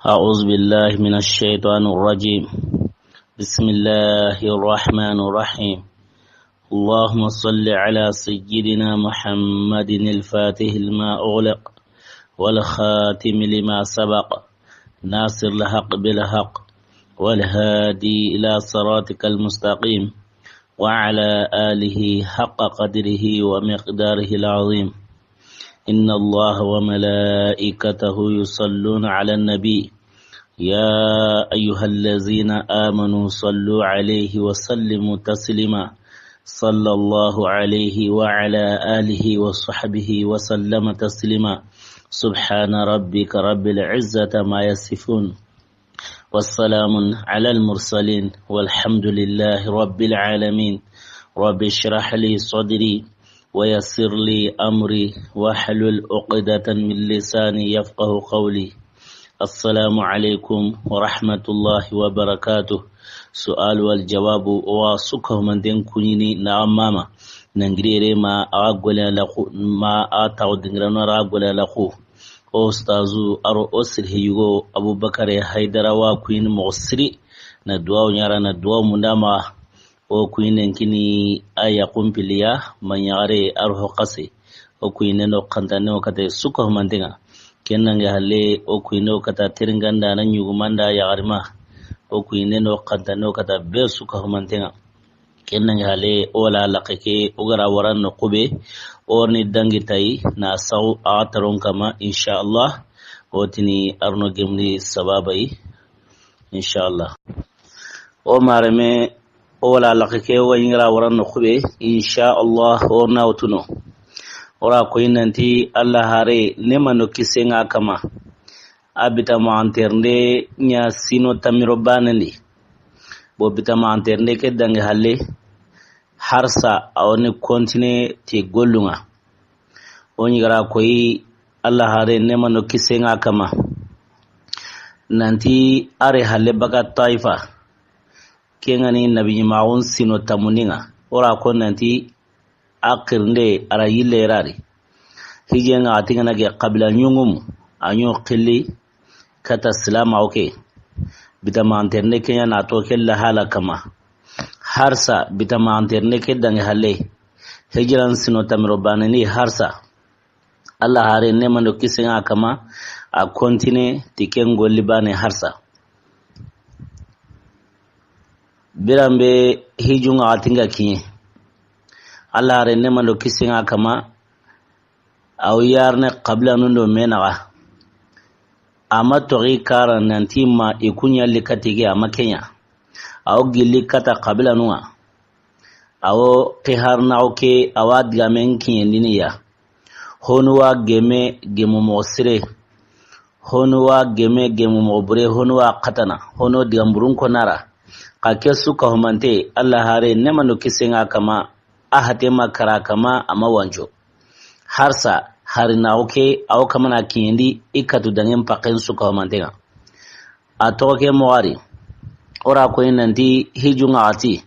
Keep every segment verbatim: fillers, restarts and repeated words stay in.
أعوذ بالله من الشيطان الرجيم. بسم الله الرحمن الرحيم. اللهم صل على سيدنا محمد الفاتح لما أغلق والخاتم لما سبق ناصر الحق بالحق والهادي إلى صراطك المستقيم وعلى آله حق قدره ومقداره العظيم. إن الله وملائكته يصلون على النبي، يا أيها الذين آمنوا صلوا عليه وسلموا تسليما. صلى الله عليه وعلى آله وصحبه وسلم تسليما. سبحان ربك رب العزة ما يصفون. والسلام على المرسلين والحمد لله رب العالمين. رب اشرح لي صدري ويسر لي أمري واحلل عقدة من لساني يفقه قولي. السلام عليكم ورحمة الله وبركاته. سؤال والجواب. Wa suka manten kuɲini na mama. Nangirere ma a gole la khu, ma a taw dingrano ra gole la khu. O ustazu, aro o sirhi yugo Abubakar Haydara wa kuyin moxo siri. Na duwawu ɲara, na duwawu mundama. O kuyinen kini a yaxun piliya ma ɲaxare aro ho xase. O kuyinen do xantane o kata suka humantenga. Ken nange halle o kuyinen o kata teringanda na ɲugumanda yaxarima. O kuyinen do xantane o kata be suka humantenga. Ken nange halle o la laqe ke o gara waran no kube. O ni dangi tay na saw a taron kama, inshallah. O tini arno gemni sababai, inshallah. O mareme, o wala laqe ke o ga ɲi gara waran no kube, inshallah, o na wutuno. O ra koyi nanti Allah hare ne mano kisenga kama. A bita maxanternde ɲa sino tamiro banandi. Bo bita maxanternde ke dangi halle, harsa a woni continue ti gollunga. O ɲi gara koyi Allah hare ne mano kisenga kama. Nanti are halle baga Taifa. Kengani nabi ɲimaxun sino tamuninga. O ra ko nanti a xirinde a ra yille rari. Hijenga a tingana ke qabila ɲungumu a ɲo xilli kata silama oke. Bita maxanternde kenya na to ke lahala kama. Harsa bita maxanternde ke dangi halle. Hijiran sino tamiro banani harsa. Allah hare ne mando kisenga kama a continue ti ken golli bane harsa. Biranbe hijunga a tinga kiɲe. Allah hare ne mando kisenga kama a wo yarne qabila nundo menaga. Ama toxi kara nanti ma i kuɲa likatigi ama kenya. A wo gilli kata qabila nunga. A wo ke harnaxu ke a wa digamen kiɲendini ya. Honu wa geme gemu moxo sire. Honu wa geme gemu moxo bure, honu wa xatana, honu digamburun konara. Xa ke su ka humante, Allah hare ne mando kisenga kama, a hate ma kara kama, ama wanjo. Harsa, hari na oke, a o kamana kiɲendi, i katu dangen pakken su ka humantenga. A toxo ke moxari, o ra koyi nanti hijunga ati.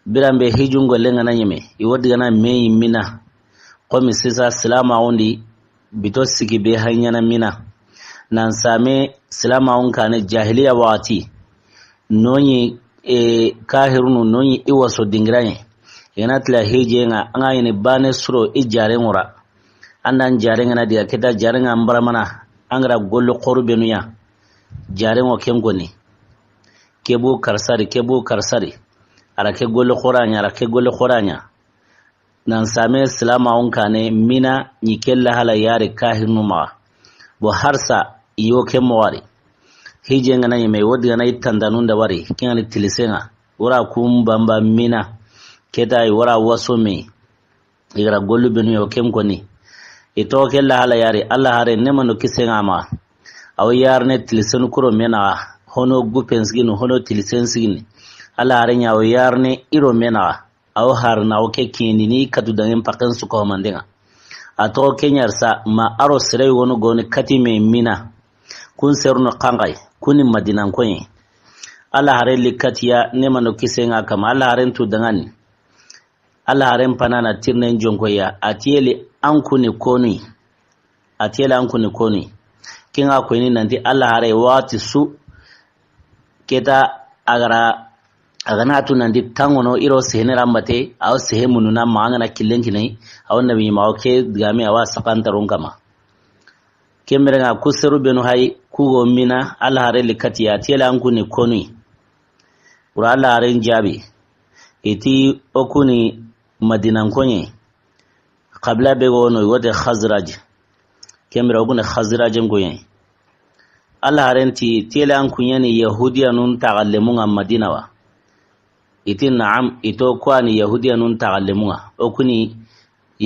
Biranbe hijun golle ngana ɲeme, i wo digana meyi mina. Komi sisa silamaxundi, bito sigi be haɲana mina. Nan same silamaxun kane jahiliya waxati. Noɲi, e, kahirunu, noɲi i waso dingiraɲe. I gana tila hijenga, anga yini bane suro i jarenŋora. Andan jarenga na diga kita jarenga mbaramana, angara gollu xoru benuya. Jarengo ken koni. Kebu karsari, kebu karsari. Ara ke golle xoraɲa, ara ke golle xoraɲa. Nan same silamaxun kane mina ɲi ke lahala yari kahirnu maxa. Bo harsa iyo ke moxari. Hije ngana ɲeme, wo digana i tandanun da wari, ke ngani tilisenga. Wora kun bamba mina. Keta i wora waso me. I gara gollu benu yo ken koni. I toxo ke lahala yari, Allah hare ne mando kisenga ma. A wo yarne tilisenu kuro menaxa, hono gupen sigini, hono tilisen sigini. Allah hare ɲa a wo yarne iro menaxa. A wo harna o ke kiɲendini katu dangen pakken su ka humantenga. A toxo ke ɲarsa ma aro sere wonu goni kati me mina. Kun serno kangai, kuni madinankoye. Allah hare li katiya ne mando kisenga kama, Allah haren tu dangani. Allah haren panana tirnen jonkoya, a tiyeli an kuni koni. A tiyeli an kuni koni. Ken ŋa koyini nanti Alla haare waxati su, ke ta a ga ra, a ga na tu nanti tangono i ro sehene ra n bate, a wo sehe mununa maxa ŋa na killen kini a yi, a wo nabi ɲi maxa wo ke digame a wa saxantarun kama. Ken bire ŋa ku seru benu hayi ku go Mina, Alla haare li kati ya ti yele an ku ni konu yi. Wura Alla haaren jaabi, i ti o ku ni Madinanko ɲa yi. Xabila be go no, i wo ti Xazraj. Ken bire o ku ni Xazrajenko ɲa yi. Alla haaren ti, ti yele an ku ɲa ni Yahudiyanun taxallemun ŋa Madina wa? I ti naam, i ti o ku ni Yahudiyanun taxallemun ŋa. O ku ni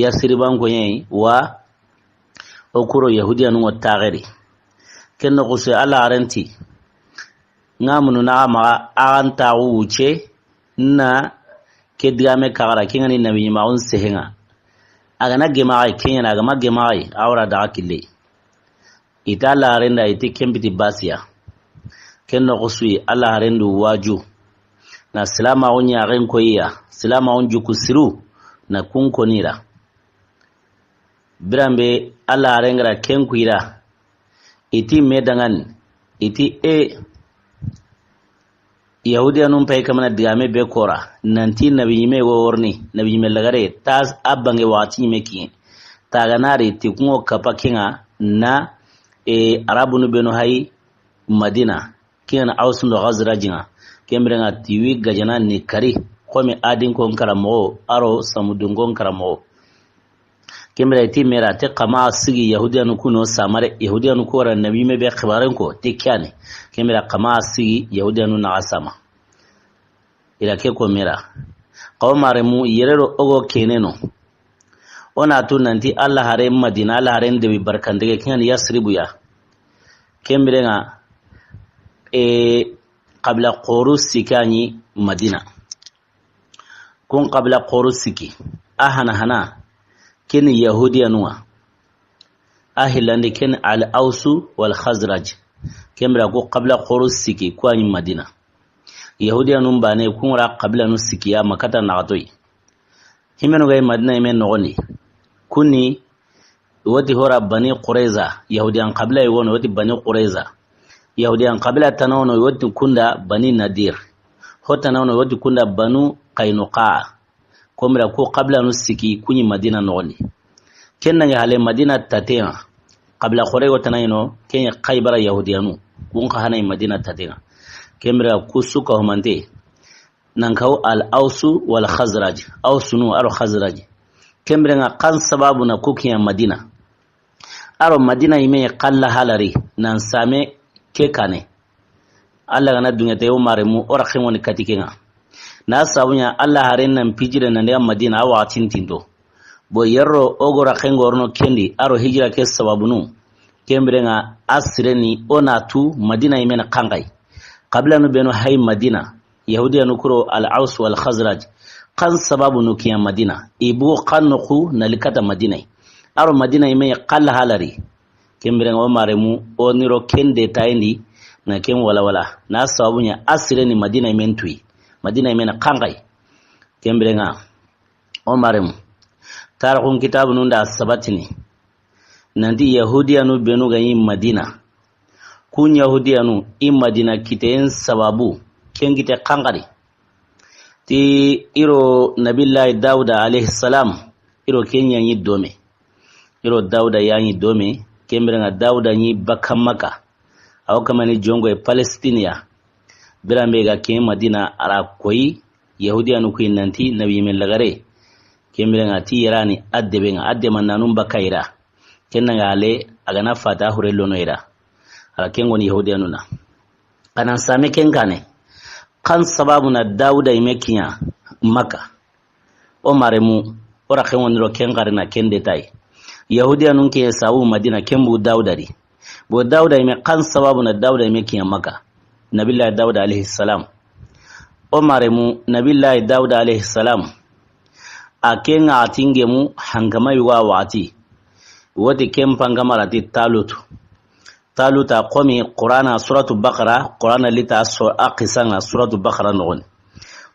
Yasribanko ɲa yi wa? O ku ro Yahudiyanun ŋa taxeri. Ken noxu su Alla haaren ti, n ga munu na xa maxa, a xa n taxu wucce, na ke digame kaxara, ken ŋa ni nabi ɲi maxa wo n sehe ŋa. A ga na gemu xa yi, ken ɲa na, a ga ma gemu xa yi, a wara daga kille. I ti Alla haaren da, i ti ken piti basiya. Ken noxu su yi, Alla haaren du waju. Na silaamaxu ɲaxen koyi ya, silaamaxu juku siru, na kun koni ra. Biranbe Alla haaren ga ra ken ku yi ra, i ti me danŋa ni, i ti e, Yahudiyanun pay kamana digame be kora, nanti nabi ɲime wo worini, nabi ɲime lagare, ta a bange waxati ɲime kiye. Ta ga na ri ti kun ŋo kapa ken ŋa na, e, Arabunu benu hayi Madina, ken ŋa ni Awsu ndo Xazraji ŋa, ken bire ŋa ti wi gajana ni kari, xo mi Adinkon karamoxo, a ro Samudunkon karamoxo. Ken bire ti me ra, ti xa ma sigi Yahudiyanu ku no samare, Yahudiyanu ku wara nabi me be xibaaren ko, ti ke ya ni. Ken bire xa ma sigi Yahudiyanu na xa sama. I ra ke ko me ra. Xa o maremu yere ro o go kene no. O na tu nanti Alla haare Madina, Alla haare n debi barkandege, ken ŋa ni Yasribu ya. Ken bire ŋa, e, xabila xoru sikki ɲi Madina. Kun xabila xoru sikki, a hana hana, ken ni Yahudiyanun ŋa. A hillandi ken ni Al Awsu wal Xazraj. Ken bire ku xabila xoru sikki ku ɲi Madina. Yahudiyanun baane kun ŋa ra xabilanu sikki ya ma kata naxato yi. Himenu ga yi Madina yime noxon di. Kun ni, i wo ti hora Bani Qurayza, Yahudiyan xabila yi wo no, i wo ti Bani Qurayza. Yahudiyan xabila tana wo no, i wo ti kun da Bani Nadir. Ho tana wo no, i wo ti kun da Banu Qaynuqa. Ken bire ku xabilanu sikki ku ɲi Madina noxon di. Ken danŋa hale Madina taten ŋa, xabila xore go tana yi no, ken ɲa Xaybara Yahudiyanu. Kun xa hana yi Madina taten ŋa. Ken bire ku su ka humante. Nan kaw Al Awsu wal Xazraj. Awsunu a ro Xazraj. Ken bire ŋa xa n sababu na ku kiɲa Madina? A ro Madina yime xa la halari nan same ke kaane. Alla ga na duŋe te o maremu, o ra ken ŋo ni kati ken ŋa. Na sabu ɲa Alla haaren nan pijire nan daga Madina a waxatin tinto. Bo yere ro o go ra ken ŋo ro no ken di, a ro hijira ke sababunu. Ken bire ŋa a sire ni o na tu Madina yime na xa n xa yi. Xabilanu benu hayi Madina, Yahudiyanu ku ro Al Aws wal Xazraj. Xa n sababu nu kiɲa Madina? I bugu xa noxu na li kata Madina yi? A ro Madina yime xa la halari? Ken bire ŋa o maremu, o ni ro ken de tayindi, na ken wala wala. Na sabu ɲa a sire ni Madina yime n tu yi. Madina yime na xa n xa yi. Ken bire ŋa o maremu, tarixun kitaabunun da sabatini nanti Yahudiyanu benu ga ɲi Madina. Kun Yahudiyanu i Madina kiteyen sababu, ken kite xa n xa di. Ti i ro Nabillahi Dawuda alayhi salam, i ro ken ya ɲi dome. I ro Dawuda ya ɲi dome, ken bire ŋa Dawuda ɲi bakka Maka. A wo kamani jonŋo ye Palestine ya. Biranbe ga ke Madina a ra koyi, Yahudiyanu ku yi nanti nabi yime lagare. Ken bire ŋa ti yere ni a debe ŋa, a demananun bakka i ra. Ken danŋa hale a ga na fata hure lono i ra. A ra ken ŋo ni Yahudiyanu na. Xa nan same ken kaane. Xa n sababu na Dawuda yime kiɲa Maka? O maremu, o ra ken ŋo ni ro ken xari na ken de tayi. Yahudiyanun ke sawu Madina ken bu Dawuda di. Bo Dawuda yime, xa n sababu na Dawuda yime kiɲa Maka? Nabillahi Dawuda alayhi salam. O maremu, Nabillahi Dawuda alayhi salam, a ke ŋa a ti ŋemu hankama yugo a waxati. Wo ti ken pankama ra ti Talutu. Taluta, komi Qur'ana suratu Baqara, Qur'ana li ta so a qisa ŋa suratu Baqara noxon di.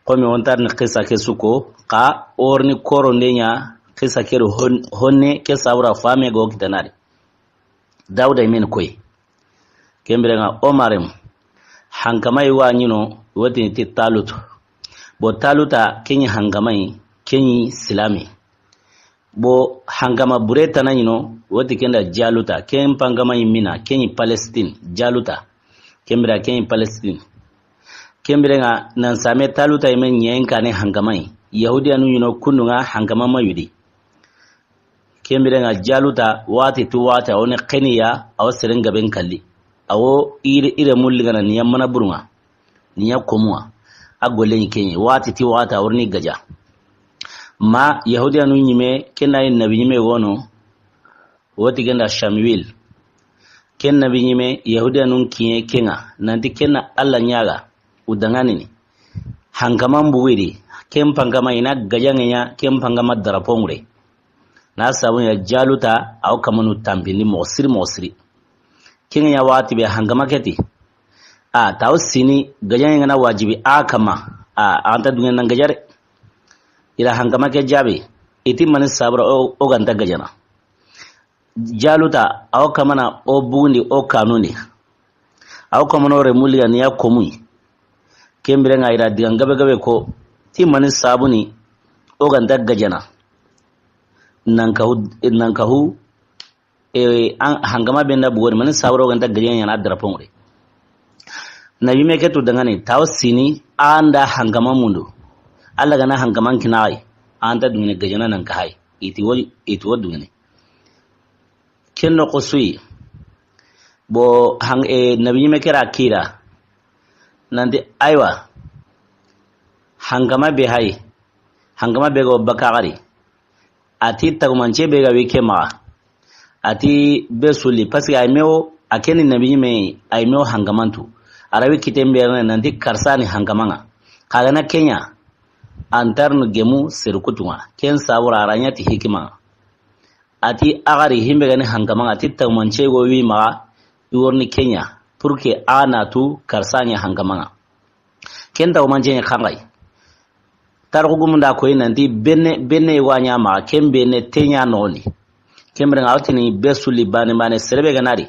Komi o nta ri ni qisa ke su ko, xa o ri ni koronde ɲa qisa ke do hon-, honne ke sabura fame go kitanari. Dawuda yime ni koyi. Ken biren ŋa o marem, hankama yi wa ɲi no, wotini ti Taluta. Bo Taluta ken ɲi hankama yi, ken ɲi silami. Bo hankama bure tana ɲi no, woti ken da Jaluta, ken pankama yi mina, ken ɲi Palestine, Jaluta. Ken bira ken ɲi Palestine. Ken biren ŋa nan same Taluta yi me ɲen kane hankama yi. Yahudiyanu ɲi no kundu ŋa hankama ma yudi. Ken biren ŋa Jaluta, wati tu wati, a wo ne keniya, a wo seren gaben kalli. A wo ire, ire mulli gana ni yamana burunga. Ni ya komuwa. A golle ni kenye. Wati ti wati, a wurni gaja. Ma Yahudiyanu ɲi me, ken da yi nabi ɲi me wono. Woti ken da Shamuel. Ken nabi ɲi me, Yahudiyanun kiye ken ŋa. Nanti ken na Alla ɲaga. U danganini. Hankaman bugiri, ken pankama ina gajanŋe ɲa, ken pankama darapo ŋure. Na sabu ya Jaluta, a wo kamanu tampindi moxo siri, moxo siri. Ken ŋa ɲa waxati be hankama ke ti. A, ta wo sini, gajanŋe ŋa na wajibi, a kama. A, a nta duŋe nan gajare. Ila hankama ke jabi. Iti mani sabura o, o ganta gajana. Jaluta, a wo kamana o bugundi, o kanundi. A wo kamana o re mulliga ni ya komuyi. Ken biren ŋa ira digan gabe gabe ko, ti mani sabuni, o ganta gajana. Nan kahu, nan kahu, e, an, hankama benda bugori, mani sabura o ganta gajana ɲa na darapo ŋure. Nabi me ke tu dangani, ta wo sini, a nda hankama mundu. Alla gana hankaman kinayi, a nta duŋe gajana nan kahayi. Iti wo, iti wo duŋe. Ken noxo su yi. Bo hang-, e, nabi ɲi me kera kira. Nanti, aywa. Hankama be hayi. Hankama be go bakagari. Ati tagumance be ga wi ke maxa. Ati be suli. Parce que ay me wo, a keni nabi ɲi me, ay me wo hankamantu. A ra wi kiten be ne nanti karsa ni hankamanga. Kagana kenya. Antarnu gemu seru kutunga. Ken sabura a ra ɲa ti hikima. Ati a gari himbe gani hankamanga, ati tagumance go wi maxa, i worni kenya, pour que a na tu karsa ɲa hankamanga. Ken tagumance ɲa xangai. Tarixu gumunda koyi nanti benne, benne wa ɲa maxa, ken benne te ɲa noxoni. Ken biren ŋa a wo tini be suli bane bane, sere be gana ri.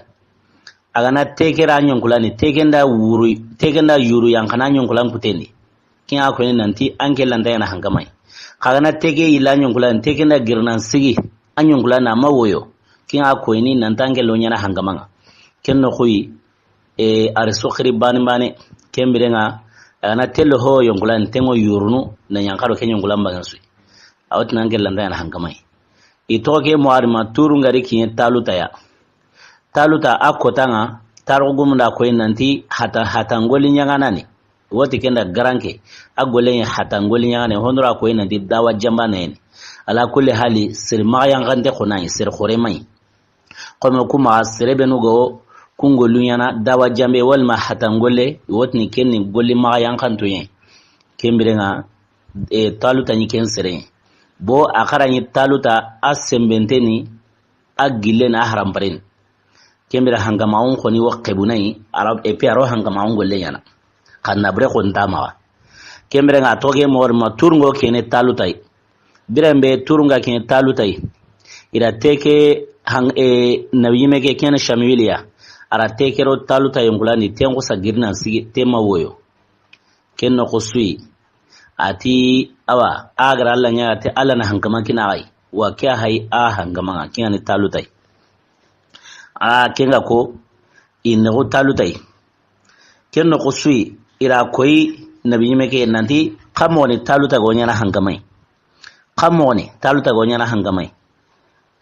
A gana teke ra ɲonkulani, teke nda wuru, teke nda yuru yan kana ɲonkulan kutendi. Ken ŋa koyini nanti an ke lanta ɲa na hankamai. Xa gana teke yila ɲonkulani, teke nda girinan sigi, a ɲonkulani a ma woyo. Ken ŋa koyini nanti an ke lo ɲa na hankamanga. Ken noxu yi, e, a ri soxiri bani bani. Ken biren ŋa, a gana tele ho yonkulani, tengo yurunu, na ɲankaro ke ɲonkulan bangan su yi. A wo tini an ke lanta ɲa na hankamai. I toxo ke mo a ri ma turu ngari kiɲe Taluta ya. Taluta a kota ŋa, tarixu gumunda koyi nanti hata, hata ngoli ɲaganani. Woti ken da garanke, a golle ɲa hata ngoli ɲagane, hondora koyi nanti dawa jamba nayeni. Ala kulli hali, seri maxa yanxante xonayi, seri xore mayi. Xome kuma sere benu go, ku ngolu ɲana dawa jambe walma hata ngolle, wotini kenni golli maxa yanxantoye. Ken biren ŋa, e, Taluta ɲi ken sere. Bo a xara ɲi Taluta a sembenteni, a gillen a haramparen. Ken bira hankamaxun xoni wo xebunayi, a ra, et puis a ro hankamaxun golle ɲana. Xa nabure xo nta maxa. Ken biren ŋa a toxo ke moxo ri ma turungo kene Taluta yi. Biren be turunga kene Taluta yi. I ra teke hang-, e, nabi ɲi me ke kene Shamuel ya. A ra teke ro Taluta yonkulani, ten xusa girinan sigi, ten ma woyo. Ken noxo su yi. Ati, awa, a gara Alla ɲa, ati Alla na hankama kina xayi. Wa ke hayi a hankama ŋa, ke ŋa ni Taluta yi. A, ken ŋa ko, i noxo Taluta yi. Ken noxo su yi, i ra koyi nabi ɲi me ke nanti, xa moxoni Taluta go ɲana hankamai. Xa moxoni Taluta go ɲana hankamai.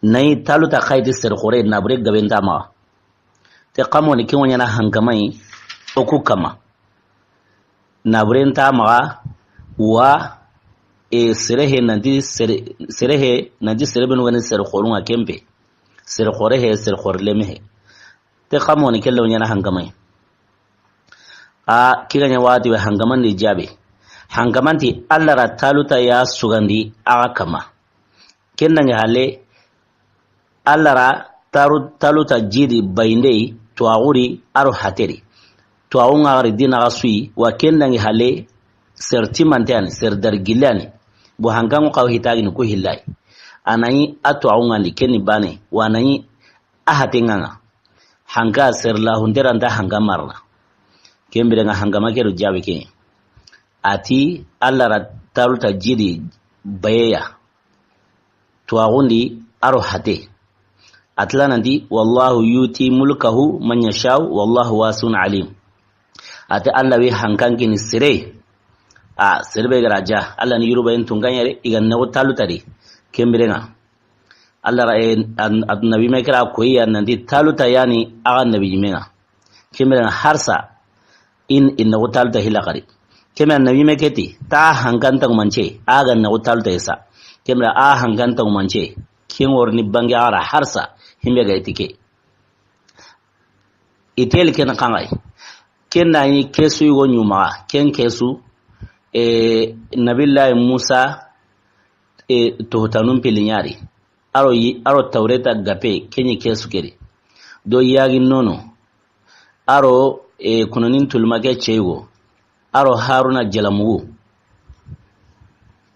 Nayi Taluta xayi ti sere xore, nabure gabe nta maxa. Te xa moxoni ke ŋo ɲana hankamai, o ku kama. Nabure nta maxa, wa, e, sere he nanti sere, sere he nanti sere benu gani sere xorun ŋa kempe. Sere xore he, sere xore leme he. Te xa moxoni ke lo ɲana hankamai. A, ke ga ɲa waxati be hankaman di jabe. Hankaman ti Alla ra Taluta ya sugandi a ga kama. Ken dangi halle, Alla ra Taru-, Taluta jidi bayindei, tuwaxuri, a ro hateri. Tuwaxu ŋa gari dina ga su yi, wa ken dangi halle, sere timante ani, sere dari gille ani. Bo hankanŋu xaw hitagini ku hillayi. A na ɲi a tuwaxu ŋa ndi, ken ni bane, wa na ɲi a hate ŋa ŋa. Hanka sere la hunte ra nta hanka marana. Ken biren ŋa hankama ke do jaabi ke. A ti Alla ra Taluta jidi bayeya. Tuwaxundi aro hate. A ti la nanti, "Wallahu yuti mulkahu man yashau, wallahu wasiun alim." A ti Alla wi hankan kini sere. A, sere be ga ra ja, Alla ni yuruba en tunkan yere, i ga na wo Taluta di. Ken biren ŋa. Alla ra, e, an, an, nabi me kira koyi ya nanti Taluta yani a ga nabi me ŋa. Ken biren ŋa harsa in, in na wo Taluta hila kari. Ken biren ŋa nabi me ke ti, ta hankan ta ngumance, a ga na wo Taluta isa. Ken biren ŋa a hankan ta ngumance, ken wori ni bange a ra harsa, himbe ga itike. Itel ken xanŋay. Ken da ni kesu yugo ɲuma, ken kesu, e, Nabillahi Musa, e, tohotanun pili ɲari. Aro yi, aro Tawreta gape, ken ɲi kesu keri. Do yagi nono. Aro, e, kunanin tulma ke ceyugo. Aro Haruna jalamugu.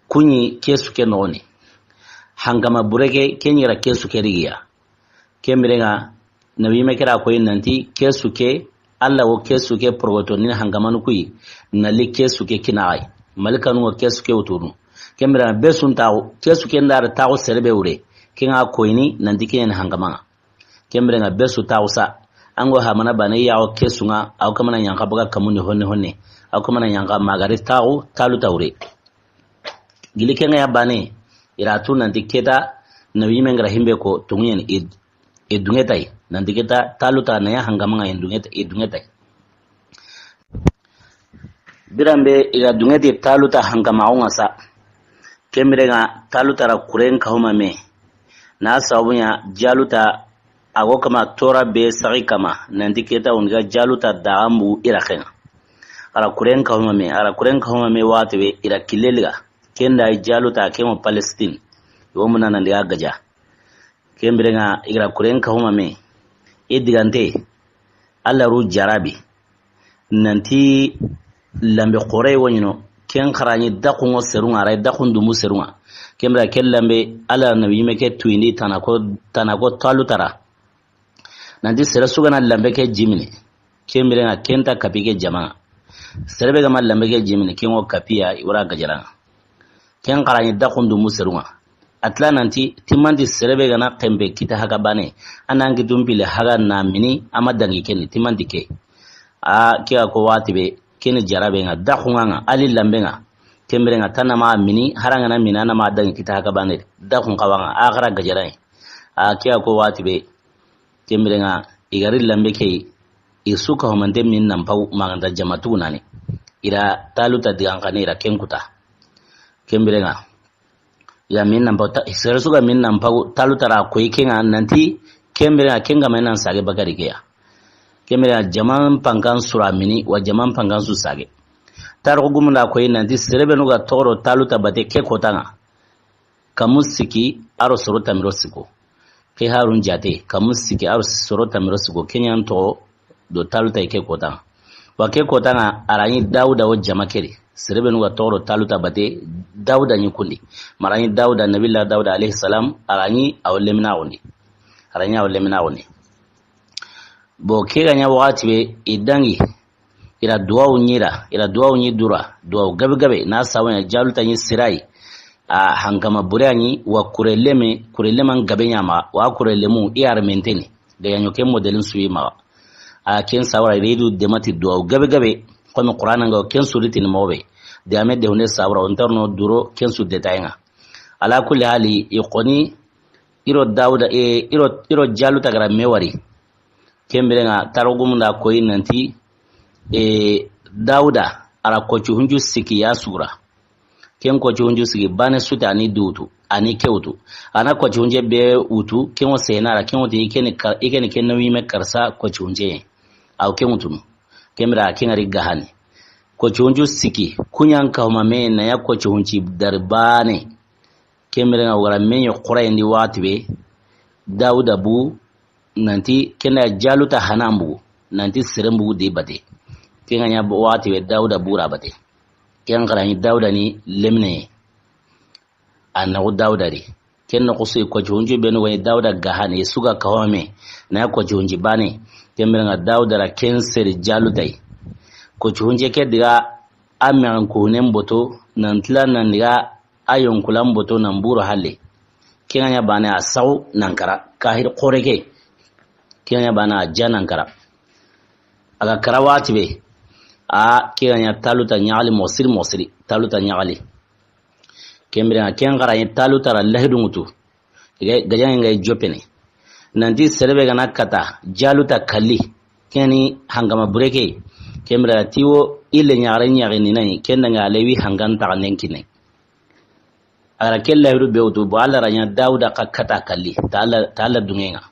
Kun ɲi kesu ke noxoni. Hankama bureke, ken ɲi ra kesu keri giya. Ken biren ŋa, nabi me kira koyi nanti, kesu ke, Alla wo kesu ke porogoto ni hankamanu kuyi, nali kesu ke kinaxay. Malikanu wo kesu ke wutunu. Ken biren ŋa, be sun taxu, kesu ke ndar taxu sere be wure. Ken ŋa koyini nanti ken ɲa ni hankama ŋa. Ken biren ŋa, be su taxu sa. An go hamana bane ya wo kesu ŋa, aw kamana ɲanka baga kamundi honne honne. Aw kamana ɲanka magari taxu, Taluta wure. Gili ken ŋa ya bane, i ra tu nanti keta, nabi me ŋa ra himbe ko, tungu yen id. I dunŋe tay, nanti keta Taluta na ya hankama ŋa i dunŋe tay, i dunŋe tay. Biran be i ga dunŋe ti Taluta hankama o ŋa sa. Ken biren ŋa Taluta ra kuren kahuma me. Na sababu ɲa Jaluta a go kama tora be sagi kama, nanti keta woni ga Jaluta daga mbu i ra ken ŋa. A ra kuren kahuma me, a ra kuren kahuma me waxati be i ra kileliga. Ken da Jaluta ken ŋo Palestine. Yo muna nan diga gaja. Ken biren ŋa i ga ra kuren kahuma me. I digante, Alla ru jarabi. Nanti lambe xore wo ɲi no. Ken xarani daxu ŋo seru ŋa, a ra daxu ndumbu seru ŋa. Ken biren ken lambe, Alla nabi me ke tuyindi tana ko, tana ko Taluta ra. Nanti sere su ga na lambe ke jimini. Ken biren ŋa ken ta kapi ke jama ŋa. Sere be ga ma lambe ke jimini, ken ŋo kapiya, i wara gajara ŋa. Ken xarani daxu ndumbu seru ŋa. A ti la nanti, timanti sere be ga na kembe kita haga bane. A nan kitun pile haga na mini, a ma dangi keni, timanti ke. A, ke a ko waxati be, keni jarabe ŋa, daxu ŋa ŋa, ali lambe ŋa. Ken biren ŋa tana ma mini, haranga na mini, a na ma dangi kita haga bane. Daxu ŋa wa ŋa, a xara gajara ŋa. A, ke a ko waxati be, Ken biren ŋa, i ga ri lambe ke, i su ka homante min nan pagu, ma ga nta jama tugunani. I ra Taluta digan xani, i ra ken kuta. Ken biren ŋa, i ra min nan pagu, ta-, sere su ga min nan pagu, Taluta ra koyi ken ŋa nanti, ken biren ŋa, ken ga ma nan sage bakari ke ya. Ken biren ŋa, jaman pankan su ra mini, wa jaman pankan su sage. Tarixu gumun da koyi nanti, sere be nu ga toxo ro Taluta bate ke kota ŋa. Kamu siki, a ro soro tamiro siko. Ke harun jate, kamu siki, a ro soro tamiro siko. Ken ɲa n toxo do Taluta ke kota. Wa ke kota ŋa, a ra ɲi Dawuda wo jama keri. Sere be nu ga toxo do Taluta bate, Dawuda ɲi kundi. Ma a ra ɲi Dawuda, Nabila Dawuda alayhi salam, a ra ɲi a wo lemina xundi. A ra ɲi a wo lemina xundi. Bo ke ga ɲa waxati be, i dangi. I ra duwawu ɲi ra, i ra duwawu ɲi dura, duwawu gabe gabe, na sawa ɲa Jaluta ɲi sirayi. A hankama bure ɲi, wa kureleme, kureleman gabe ɲa ma, wa kurelemu, i armenteni. Ga ya ɲo ke modelin suyi ma. A ken sawara, i re du demati duwawu gabe gabe, komi Qur'ana nga ken suri tini mobe. De ame de hunde sawara, on tarno duro, ken su detaye ŋa. Ala kulli hali, i xoni, i ro Dawuda, e, i ro, i ro Jaluta ga ra me wari. Ken biren ŋa, tarixu gumun da koyi nanti, e, Dawuda, a ra koci hunju siki ya sura. Ken koci hunju siki, bane suti a ni dutu, a ni ke wutu. A na koci hunje be wutu, ken wo sena ra, ken wo ti i ke ni kar-, i ke ni ken na wime karsa koci hunje. Aw ken wutunu. Ken biren ken ŋa ri gahani. Koci hunju siki, ku ɲa n kahuma me na ya koci hunji dari bane. Ken biren ŋa wara me ɲo xora indi waxati be, Dawuda bu, nanti ken da Jaluta hana mbugu, nanti sere mbugu di bate. Ken ŋa ɲa waxati be Dawuda bu ra bate. Ken xara ɲi Dawuda ni lemine. A na xo Dawuda di. Ken noxo su i koci huncu benu ga ni Dawuda ga hane, i su ga kahome, na ya koci hunci bane. Ken biren ŋa Dawuda ra ken seri Jaluta yi. Koci hunce ke diga a mexen kuhunen boto, nan tila nan diga a yonkulan boto nan buro halle. Ken ŋa ɲa bane a saxu nan kara, kahir xore ke. Ken ŋa ɲa bane a ja nan kara. A ga kara waxati be, a ken ŋa ɲa Taluta ɲaxali moxo siri moxo siri, Taluta ɲaxali. Ken biren ŋa ken xara ɲi Taluta ra lahidu ŋutu. Ga-, gajaŋe ŋa i joppene. Nanti sere be ga na kata, Jaluta kalli. Ken ni hankama bureke. Ken biren ti wo i le ɲaxare ɲaxini na yi, ken da ŋa a lewi hankan taxanden kine. A ga ra ke lahidu be wutu, bo Alla ra ɲa Dawuda xa kata kalli, ta Alla, ta Alla duŋe ŋa.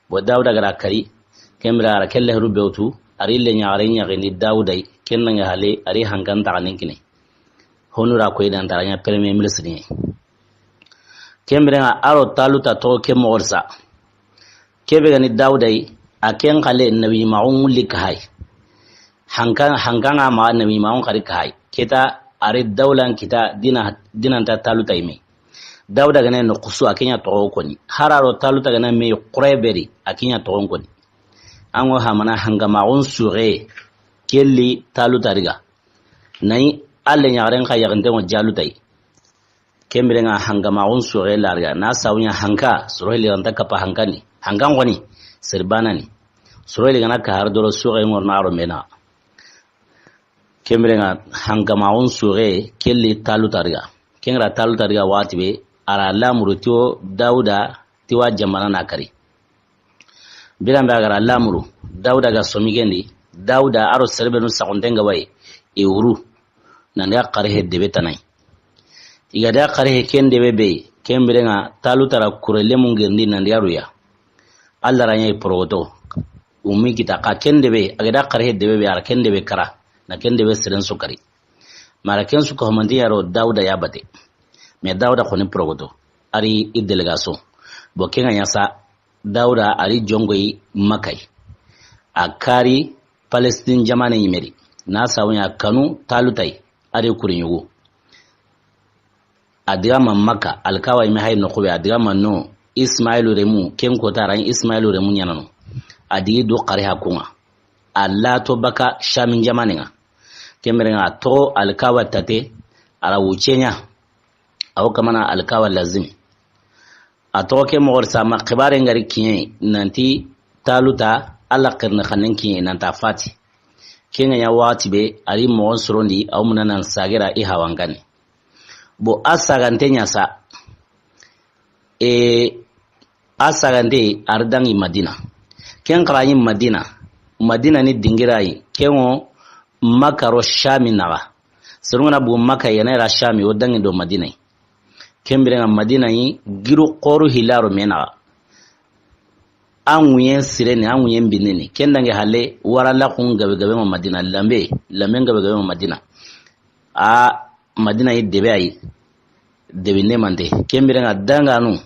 Bo Dawuda ga ra kari, ken biren a ra ke lahidu be wutu, a ri le ɲaxare ɲaxini Dawuda yi, ken da ŋa hale, a ri hankan taxanden kine. Honu ra koy dan ta ra ɲa premier ministre ni. Ken biren ŋa a ro Taluta toxo ke moxo sa. Ke be ga ni Dawuda yi, a ken xale nabi maxun wulli ka hay. Hankan, hankan ŋa ma nabi maxun xari ka hay. Keta a ri dawlan kita dina, dinanta Taluta yi me. Dawuda ga na noxo su a ken ɲa toxo koni. Hararo Taluta ga na me xure beri a ken ɲa toxo koni. An ŋo hamana hankamaxun suxe kelli Taluta riga. Na yi a le ɲaxaren xa yaxinte ŋo Jaluta yi. Ken biren ŋa hankamaxun suxe lariga. Na sabu ɲa hanka, soro hili ranta kapa hankani. Hankan xoni, seri banani. Soro hili ga na ka har doro suxe ŋorna a ro me na. Ken biren ŋa hankamaxun suxe kelli Taluta riga. Ken ga ra Taluta riga waxati be, a ra lamuru ti wo Dawuda ti wa jamana na kari. Biran be a ga ra lamuru, Dawuda ga somi ken di, Dawuda a ro sere benu saxunten ga wa yi, i wuru, nan ga xari he debe tana yi. I ga da xari he ken debe be, ken biren ŋa Taluta ra kure lemun girindi nan di a ru ya. Alla ra ɲa i porogoto. Ummi kita xa ken debe, a ga da xari he debe be, a ra ken debe kara, na ken debe seren su kari. Ma a ra ken su ko manti ya ro Dawuda ya bate. Mais Dawuda xoni porogoto. A ri i délégation. Bo ken ŋa ɲa sa Dawuda a ri jonŋo yi Makka yi. A kari Palestine jamaane yi me ri. Na sabu ɲa kanu Taluta yi. A ri kuri ɲugu. A diga ma Makka, alkawa yi me hay noxu be, a diga ma no, Ismayilu remu, ken kota ra Ismayilu remu ɲaana no. A digi do xari ha ku ŋa. A lato baka Shamin jamaane ŋa. Ken biren ŋa a toxo alkawa tate, a ra wucce ɲa. A wo kamana alkawa lazimi. A toxo ke moxo sa ma xibaare ŋa ri kiɲe nanti Taluta Alla xirni xannen kiɲe nanta fati. Ken ŋa ɲa waxati be a ri moxon sorondi a wo muna nan sagira i hawankani. Bo a sagante ɲa sa. E, a sagante a ri dangi Madina. Ken xara ɲi Madina. Madina ni dingira yi. Ken ŋo Makka ro Shami naxa. Soro ŋa na bu Makka yi na ra Shami wo dangi do Madina yi. Ken biren ŋa Madina yi giru xoru hilaro me naxa. A ŋuyen sireni, a ŋuyen binini. Ken dangi hale wara la xun gabe gabe ma Madina lambe, lambe gabe gabe ma Madina. A Madina yi debe ayi. Debe ne mante. Ken biren ŋa danganu.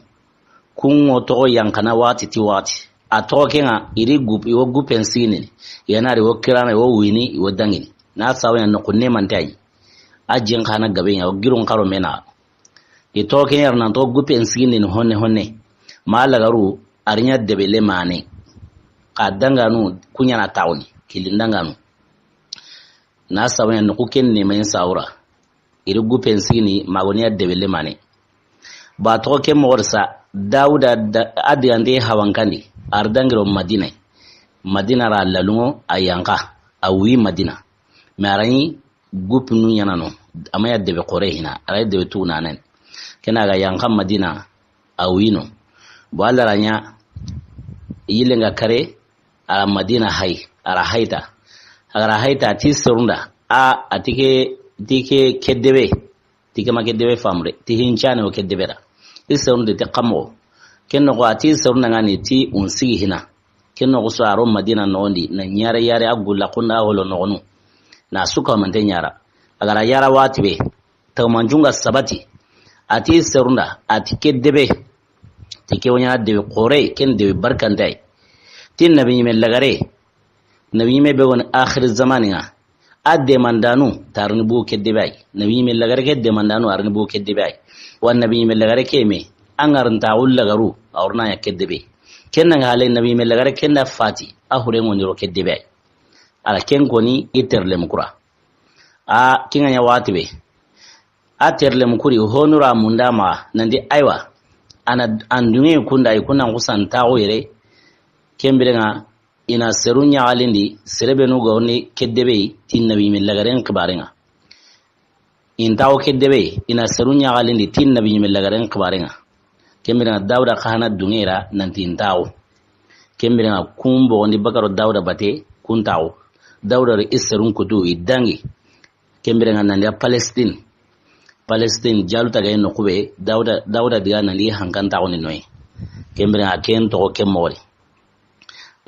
Kun ŋo toxo yanqana waxati ti waxati. A toxo ken ŋa i ri gup-, i wo gupen sigini. I ga na ri wo kirana, i wo wini, i wo dangini. Na sabu ɲa noxu ne mante ayi. A jin xana gabe ɲa, wo girun xaro me naxa. I toxo ken ɲa ra nan toxo gupen sigini ni honne honne. Ma lagaru a ri ɲa debe le mane. Xa danganu ku ɲa na taxuni, killin danganu. Na sabu ɲa noxu ken ne ma in sawura. I ri gupen sigini ma goni ya debe le mane. Ba toxo ke moxo sa, Dawuda da-, a digante hawankandi, a ri dangiro Madina. Madina ra lalunŋo a yanqa, a wi Madina. Mais a ra ɲi gupu nu ɲaana no, a ma ya debe xore hina, a ra debe tu nanen. Ken ŋa a ga yanqa Madina, a wi no. Bo Alla ra ɲa, yille ŋa kare, a ra Madina hay, a ra hayta. A ra hayta, ti serun da, a, a ti ke, ti ke ke debe, ti ke ma ke debe famre, ti hincane wo ke debe da. I serun de ti xamo. Ken noxo a ti serun da ŋa ni ti un sigi hina. Ken noxo so a ro Madina noxon di, na ɲare yare a gulla kunda holo noxonu. Na suka mante ɲa ra. A ga ra yara waxati be, tawmanjunga sabati. A ti serun da, a ti ke debe. Ti ke wo ɲa debe xore, ken debe barkante yi. Ti nabi ɲime lagare. Nabi ɲime be woni akhir zamani ŋa. A demandanu, ta ri ni bu ke debe ayi. Nabi ɲime lagare ke demandanu, a ri ni bu ke debe ayi. Wa nabi ɲime lagare ke me, an ŋarintaxu lagaru, a wori na ɲa ke debe. Ken na ŋa hale Nabi yinme lagare ken da fati, a hure ŋo ni ro ke debe ay. Ala ken koni i terlemu kura. A ken ŋa ɲa waxati be. A terlemu kuri, honu ra munda ma, nanti, aywa, a na an duŋe kunda, i kunna xusantaxu yere, ken biren ŋa, i na seru ɲaxalindi, serebenu ga woni ke debe, ti Nabi yinme lagaren xibaren ŋa. Intaxu ke debe, i na seru ɲaxalindi, ti Nabi yinme lagaren xibaren ŋa. Ken biren ŋa Dawuda xa na duŋe ra, nanti intaxu. Ken biren ŋa kun boxondi bakaro Dawuda bate, kuntaxu. Dawuda ri i serun kutu, i dangi. Ken biren ŋa nandi a Palestine. Palestine, Jaluta ga yi noxu be, Dawuda, Dawuda diga nandi hankantaxu ni noyi. Ken biren ŋa ken toxo ken moxo ri.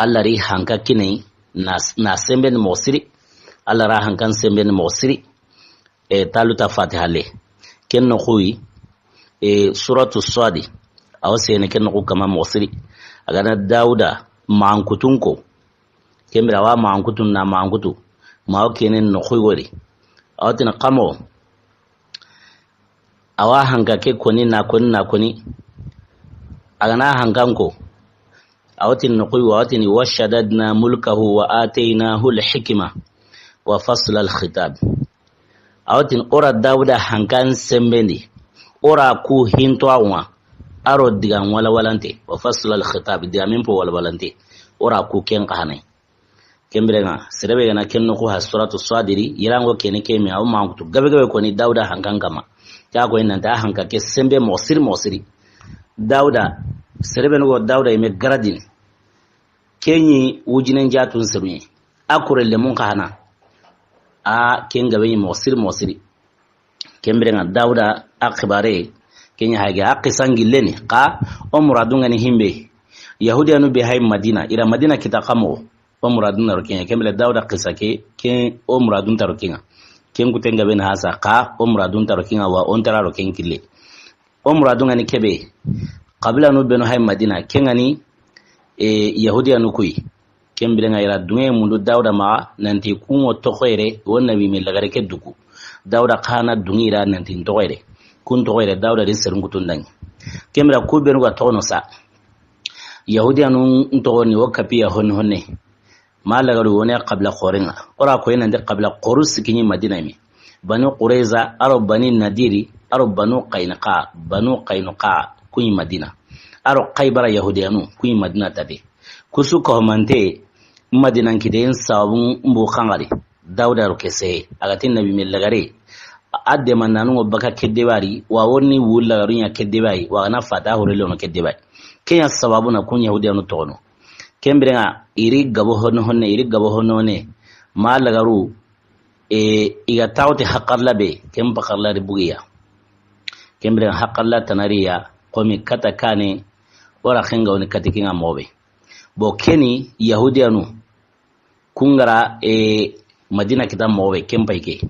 Alla ri hanka kini na, na semben moxo siri. Alla ra hankan semben moxo siri. E, Taluta fati hale. Ken noxu yi, e, Suratu Swadi. Awa sene ken noxu kama moxo siri. A ga na Dawuda mankutun ko. Ken biren wa mankutun na mankutu. Ma o kenen noxu yi wori. Awa tini kamo. Awa hanka ke koni na koni na koni. A ga na hankan ko. Awa tini noxu yi, awa tini: "Washadadna mulkahu wa ataynahu al-hikma wa fasla al-khitab." Awa tini o ra Dawuda hankan sembendi. O ra ku hinto awunga. A ro digan wala walante. Wa fasla al-khitab, digamen po wala walante. O ra ku ken xa hane. Ken biren ŋa, serebe ga na ken noxu ha Suratu Swadi ri, yirango kene ke me, aw mankutu gabe gabe koni Dawuda hankan kama. Ke a ko i nanta hanka ke sembe moxo siri moxo siri. Dawuda, serebe nugo Dawuda yinme garadini. Ken ɲi wujinen jatun seru ɲi. A kure lemun xa hana. A ken gabe ɲi moxo siri moxo siri. Ken biren ŋa Dawuda a xibare, ken ɲa hage a xisan gilleni, xa o muradun ŋa ni himbe. Yahudiyanu be hay Madina, i ra Madina kita kamo, o muradun na ro ken ŋa, ken bire Dawuda xisa ke, ken o muradun ta ro ken ŋa. Ken kuten gabe na hasa, xa o muradun ta ro ken ŋa, wa o nta ra ro ken kille. O muradun ŋa ni kebe, xabilanu benu hay Madina, ken ŋa ni, e, Yahudiyanu kuyi. Ken biren ŋa i ra duŋe mundu Dawuda maxa, nanti kun ŋo toxo yere, wo Nabi yinme lagare ke dugu. Dawuda xa na duŋe i ra nanti n toxo yere. Kun toxo yere, Dawuda di serun kutun dangi. Ken bire ku benu ga toxo no sa. Yahudiyanu n toxo ni wo kapiya honne honne. Ma lagaru woni xabila xoren ŋa. O ra ko i nandi xabila xoru sikini Madina me. Banu Qurayza, a ro Bani Nadiri, a ro Banu Qaynuqa, Banu Qaynuqa, kuyi Madina. A ro Xaybara Yahudiyanu, kuyi Madina tabe. Kusu ko mante Madina kiden sabu mbu xangari. Dawuda ro kese, a ga ti Nabi yinme lagare. A de mananu ngo baka kedebari, wa woni wul lagaru ɲa kedebari, wa ga na fata hore lono kedebari. Ken ɲa sababu na kun Yahudiyanu toxo no. Ken biren ŋa, i ri gabo honne honne, i ri gabo honne honne. Ma lagaru, e, i ga tawte hakarla be, ken pakarla di bugiya. Ken biren ŋa hakarla tanariya, komi kata kane, o ra ken ga woni kati ken ŋa moxo be. Bo keni Yahudiyanu, kun ga ra, e, Madina kita moxo be, ken pay ke.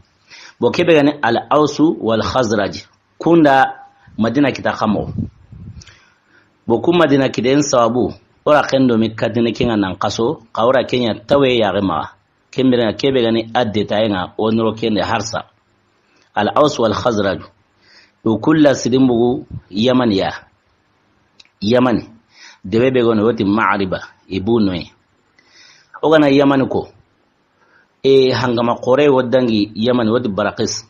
Bo kebe ga ni Al Awsu wal Khazraj, kunda Madina kita kamo. Bo ku Madina kiden sababu, o ra ken do mi katini ken ŋa nan xaso, xa o ra ken ɲa tawe yaxe maxa. Ken biren ŋa kebe ga ni a détail ŋa, o noro ken de harsa. Al Aws wal Khazraj. O kulla sidin bugu Yamani ya. Yamani. Debe be gono woti Ma'riba, i bu noye. O ga na Yamani ko. E hangama xore wo dangi Yamani woti Barakis.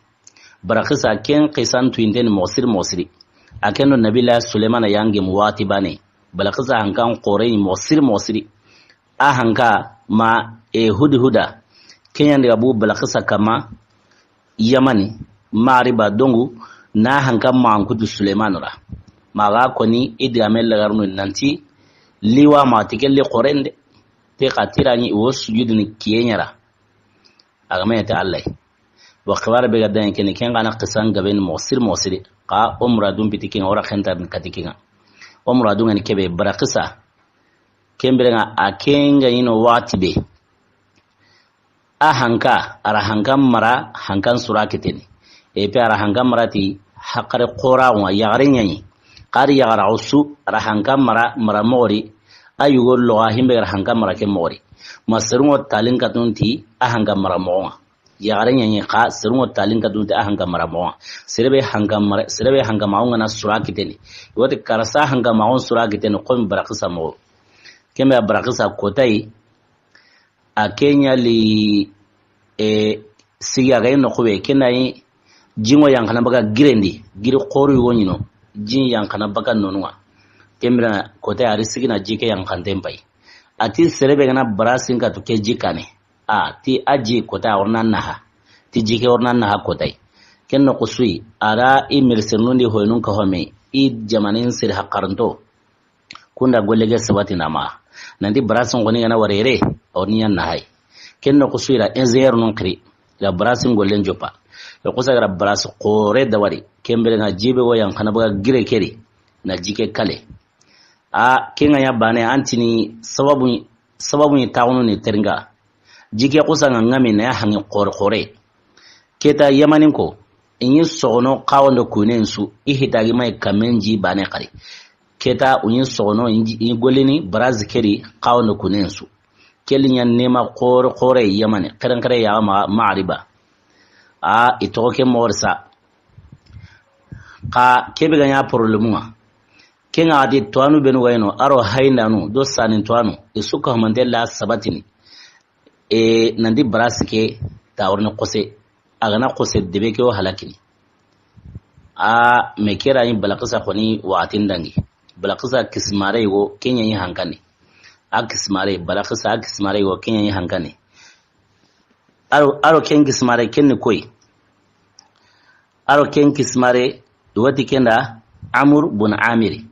Barakisa ken xisan tuyinteni moxo siri moxo siri. A ken do Nabila Sulemana yange mu waxati bane. Balakisa hankan xore ni moxo siri moxo siri. A hanka ma e Hudhuda. Ken ɲa ndi ga bu Balakisa kama Yamani, Ma'riba dongu, na hanka ma an kutu Sulemanu ra. Ma ga koni i digame lagarunu nanti, liwa ma ti ke li xore nde, te xa tirani wo sujudini kiye ɲa ra. A ga me te Allah. Wa xibare be ga daŋe kene, ken xa na xisan gabe ni moxo siri moxo siri. Xa o muradun piti ken ŋa, o ra xentar ni kati ken ŋa. O muradun ŋa ni kebe Barakisa. Ken biren ŋa a ken ga ɲi no waxati be. A hanka, a ra hankan mara, hankan sura kiteni. E pe a ra hankan mara ti, haxare xora ŋa, yaxare ɲa ɲi. Xa ri yaxara su, a ra hankan mara, mara moxo ri, a yugo loxa himbe ga ra hankan mara ke moxo ri. Ma serun ŋo talin katun ti, a hankan mara moxo ŋa. Yaxare ɲa ɲi xa, seru ŋo talin ka dunte a hanga mara moxo. Sere be hanga mara, sere be hanga moxo ŋa na sura kiteni. Wati karasa hanga moxo sura kiteni, komi barakisa moxo. Kembe a barakisa kotayi, a ke ɲa li, e, sigi a ga yi noxu be, ke na yi, ji ŋo yanqana baga girendi, giri xoru yogo ɲi no, ji yanqana baga nonu ŋa. Kembe na kotayi a ri sigi na ji ke yanqanten payi. A ti sere be ga na barasin ka tu ke ji kane. A ti a ji kota a wori na naha. Ti ji ke wori na naha kotayi. Ken noxu su yi, a ra i mersenun di hoynun ka home, i jamanin siri haqaranto. Kunda golle ke sabati na ma. Nanti barasin xoni ga na warere, a wori ni ya naha yi. Ken noxu su yi ra ingénieur nun xiri, ra barasin gollen joppa. Ra kusa ga ra barasi xore da wari, kembe ga jibe wo yanqana baga gire keri, na ji ke kale. A, ke ŋa ɲa bane, an tini sababu, sababu ni taxunu ni teringa. Ji ke kusa ŋa ŋa me na ya hangi xore xore. Keta Yamanin ko, i ɲi soxono xawondo kunen su, i hitagi may kamen ji bane xari. Keta u ɲi soxono, i ɲi gollini barazi keri xawondo kunen su. Keli ɲa nema xore xore Yamani, xeren xere ya ma, Magariba. A, i toxo ke moxo ri sa. Xa kebe ga ɲa problème ŋa. Ke ŋa a ti tuwanu benu ga yi no, a ro hayindanu, do sanin tuwanu, i su ka hamante la sabatini. E, nanti barasi ke ta wori ni xose, a ga na xose debe ke wo halakini. A, me kera yi balakisa xoni waxatin dangi. Balakisa kisimare yogo, ke ɲa yi hankani. A kisimare, balakisa a kisimare yogo, ke ɲa yi hankani. A ro, a ro ken kisimare, ken ni koyi. A ro ken kisimare, i wati kenda Amur bun Amiri.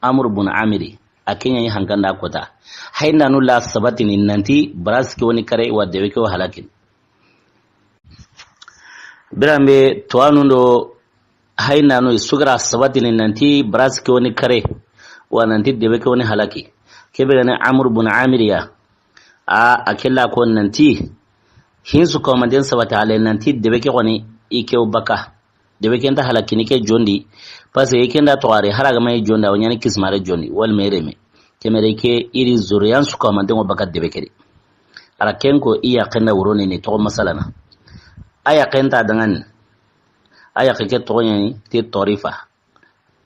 Amur bun Amiri. A ke ɲa yi hankanda kota. Hayindanu la sabatini nanti, barasi ke wo ni kare, wa debe ke wo halakini. Biranbe, tuwanu do hayindanu i su ga ra sabatini nanti, barasi ke wo ni kare, wa nanti debe ke wo ni halaki. Kebe ga ni Amur bun Amiri ya. A, a kella ko nanti, hin su ko manden sabata ale nanti debe ke xoni i ke wo baka. Debe ke nta halakini ke jondi. Parce que i ke nda toxari, hara ga ma i jonda, o ɲani kisimare jondi, wal mere me. Kemere ke iri zuriyan su ko manden ŋo baka debe ke di. A ra ken ko i ya kenda wuroni ni toxo masalana. A ya kenta dangani. A ya ke toxo ɲa ni ti Torifa.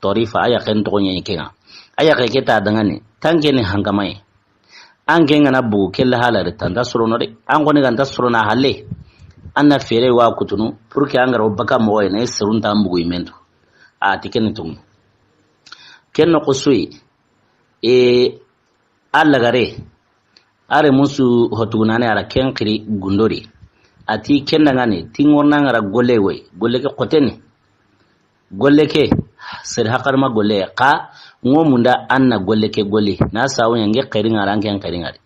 Torifa, a ya ken toxo ɲa ni ke ŋa. A ya ke ta dangani. Tanke ni hangamaye. An ke ŋa na bugu kella halare tanta sorono de. An xoni ga nta sorona halle. An na fere wa kutunu. Pour que an ga ro baka moxo yi na i serun ta bugu i mentu. A ti ken tungu. Ken noxu su yi. E, a lagare. A re musu hotugunane a ra ken xiri gundori. A ti ken dangani, ti ŋorna ŋa ra golle woy. Golle ke xoteni. Golle ke, sere hakarma golle, xa ŋo munda an na golle ke golli. Na sawu ɲa nge xeri ŋa ra, an ken xeri ŋa ri.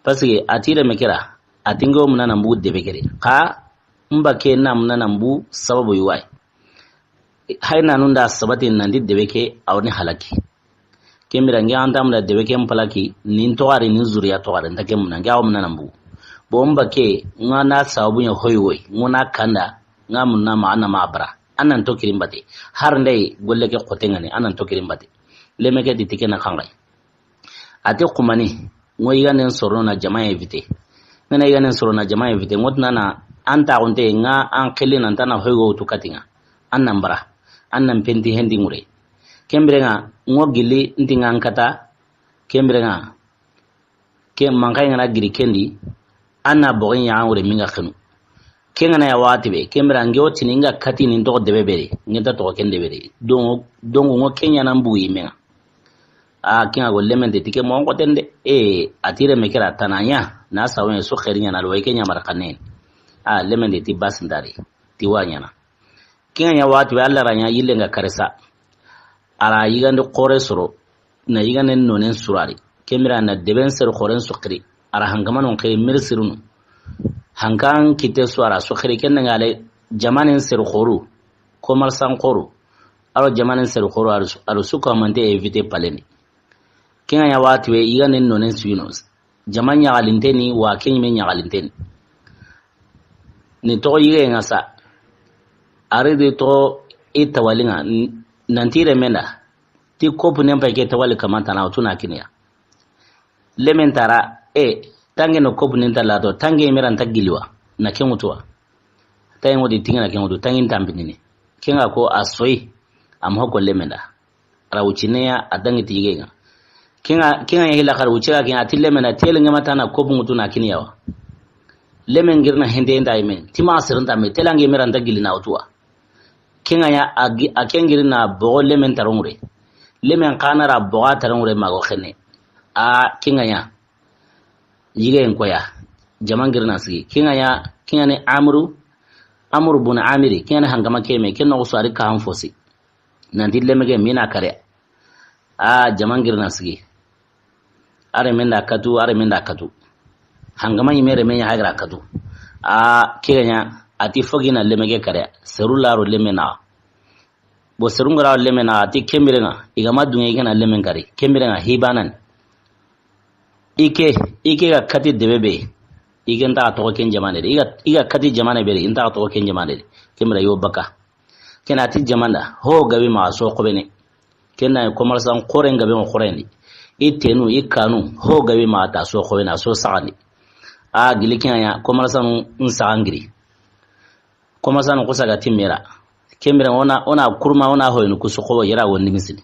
Parce que a ti re me kera, a ti nge wo munda na mbugu debe keri. Xa mba ke na munda na mbugu sababu yi wa yi. Hayindanu nda sabati nanti debe ke a wo ni halaki. Kembira nge an ta munda debe ke mpalaki, nin toxari, nin zuriya toxari, nta ke munda, nge a wo munda na mbugu. Bon, mba ke, ŋa na sababu ɲa hoy woy, ŋo na kanda, ŋa munda ma, an na ma bara. An nan to kiri mbate. Har ndey golle ke xote ŋa ni, an nan to kiri mbate. Leme ke ti ti ke na xanxay. A ti xumani, ŋo yiganden sorono na jama invité. Ŋa na yiganden sorono na jama invité, ŋo ti na na an taxunte ŋa an xili nan ta na hoy go wutu kati ŋa. An nan bara, an nan penti hendi ŋure. Kembire ŋa, ŋo gilli nti ŋa an kata, kembire ŋa, ke manxay ŋa na giri kendi, an na boxi ɲa an wure minga xenu. Ke ŋa na ya waxati be, kembire nge wo tini nga kati ni toxo debe bere, nge ta toxo ken debe bere. Donc, donc ŋo ke ɲa na mbugu yi me ŋa. A, ke ŋa go lemente ti ke moxon xoten de. E, a ti re me kera tana ɲa, na sawo ɲa su xeri ɲa na lo, ke ɲa mara xanen. A, lemente ti bas ndari, ti wa ɲa na. Ke ŋa ɲa waxati be, Alla ra ɲa yille nga karesa. A ra yigande xore soro, na yigande nonen surari. Kembira na deben sere xoren su xiri. A ra hankamanon xiri miri sirunu. Hankan kite su a ra su xiri, ken nga le jamanen sere xoru, commerçant xoru. A ro jamanen sere xoru, a ro su, a ro su ko mante invité paleni. Ke ŋa ɲa waxati be, yigande nonen sino. Jama ɲaxalinte ni, wa ke ɲime ɲaxalinte ni. Ni toxo yige ŋa sa. A ri di toxo i tawali ŋa, n-, nanti re menda. Ti kopu nen pay ke tawali kamanta na, o tu na kiniya. Lemen tara, e, tange no kopu nen ta lato, tange mera nta giliwa. na ken ŋutu wa. Tangi ŋo di tingi na ken ŋutu, tangi n tambindini. Ken ŋa ko a soyi, a ma ho ko lemenda. A ra wucine ya, a dangi ti yige ŋa. Ken ŋa, ken ŋa ya hila xar wuce ga ken, a ti lemenda, tele ŋa ma tana ko bungutu na kini ya wa. Lemen girna hende nda ime, ti ma sirin ta me, tele nge mera nda gili na wutu wa. Ken ŋa ya, a gi-, a ken girna bogo lemen tarongure. Lemen kana ra boga tarongure mago xene. A ken ŋa ya. Yigen koya, jaman girna sigi. Ken ŋa ya, ken ŋa ni Amru, Amru bun Amiri, ken ŋa ni hangama keme, ken noxo su a ri kahan fosi. Nanti lemege mina kare. A jaman girna sigi. Are menda katu, are menda katu. Hangama yime re menya hagra katu. A ken ŋa ya, a ti fogi na lemege kare. Seru laro leme na. Bo serungara leme na ti kemire ŋa, i ga ma dunge i ga na lemen kari. Kemire ŋa hibanan. Ike, ike ga kati debe be. Ike nta toxo ken jamane de. Iga, iga kati jamane be de, inta toxo ken jamane de. Kemire yo baka. Ken a ti jamanda, ho gabe ma so xobene. Ken na commerçant xoren gabe mo xorendi. I tenu, i kanu, ho gabe ma ta so xobene, so saxandi. A gili ken ya, commerçant n saxangiri. Commerçant no kusa ga timmera. Kemira ona, ona kurma, ona hoyinu kusu xobo yera wonni misini.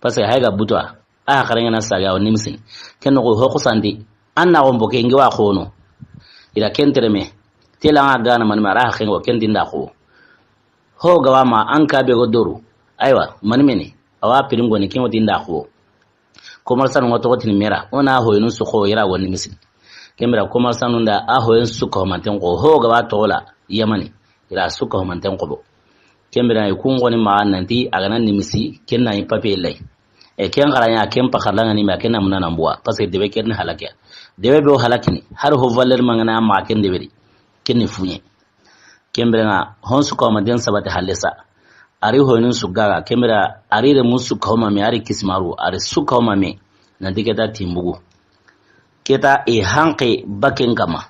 Parce que hayga butwa, a xarengana saga wonni misini. Ken no ho kusandi. An na gombo ke ngi wa xono. Ira ken tereme. Tela nga gana man mara xengo ken dinda xo. Ho gawa ma an ka be go doru. Aywa, man meni. Awa piringo ni ken dinda xo. Commerçant ŋa toxo tini mera, ona hoyinu su xo yera wonni misini. Kemira commerçant nda a hoyen su ka homanten xo, ho gaba toxola, Yamani, ira su ka homanten xo bo. Kemira i kun xoni ma nanti, a gana nimisi, ken na i papier lay. E ken xaranya, ken pakarla ngani ma, ken na muna na mbuwa, parce que debe ken halakiya. Debe be o halakini, har ho valeur mangana ma ken debe di, ken ni funye. Kembirenga, hon su kawma den sabati halle sa. Ari hoynun su gaga, kembira, ari re mun su kawma me, ari kisimaru, ari su kawma me. Nanti keta timbugu. Keta e hanke baken kama.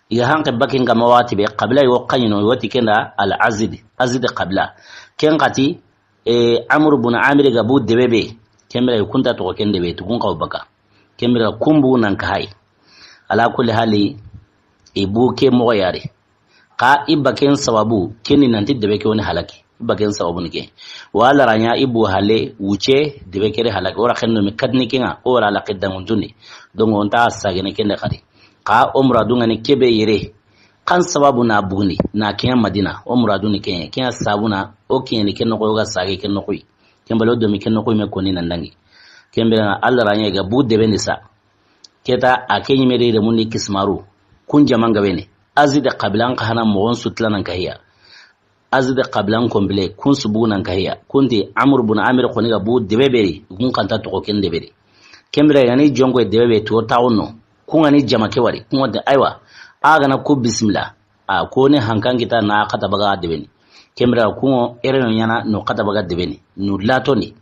Iga hanke baken kama wati be, kabila yo kanyino, wati kenda al Azid, Azid kabila. Ken kati, e, Amr bun Amir ga bu debe be. Kembira i kunta to ken debe, tugun kaw baka. Kembira kumbu nan ka hay. Ala kulli hali, i bu ke mogo yari. Ka i baken sababu, keni nanti debe ke woni halaki. I baken sababu ni ke. Wala ranya i bu hale, wuce, debe ke re halaki. Ora xenno mi kadni kenga, ora la qiddangun tunni. Donc, on ta sagene kende xadi. Ka o muradu ngani kebe yere. Kan sababu na bugni, na kenya Madina. O muradu ni kenya, kenya sabu na, o kenya ni kenno ko ga sage kenno koy. Kembalo domi kenno koy me koni nan dangi. Kembira Allah ranya ga bu debe ni sa. Keta a ke ɲimede remundi kisimaru. Kun jaman gabene. Azid kabilan ka hana mogon sutla nan kahiya. Azid kabilan kombile kun subu nan kahiya. Kunti Amr bun Amir koni ga bu debeberi. Kun kanta toxo ken deberi. Kembira gani jonko debebe to tawono. Kun gani jama ke wari. Kun wadi aywa. A gana ku bismillah. A koni hankan kita na kata baga debeni. Kembira kun ereno nyana no kata baga debeni. Nu latoni.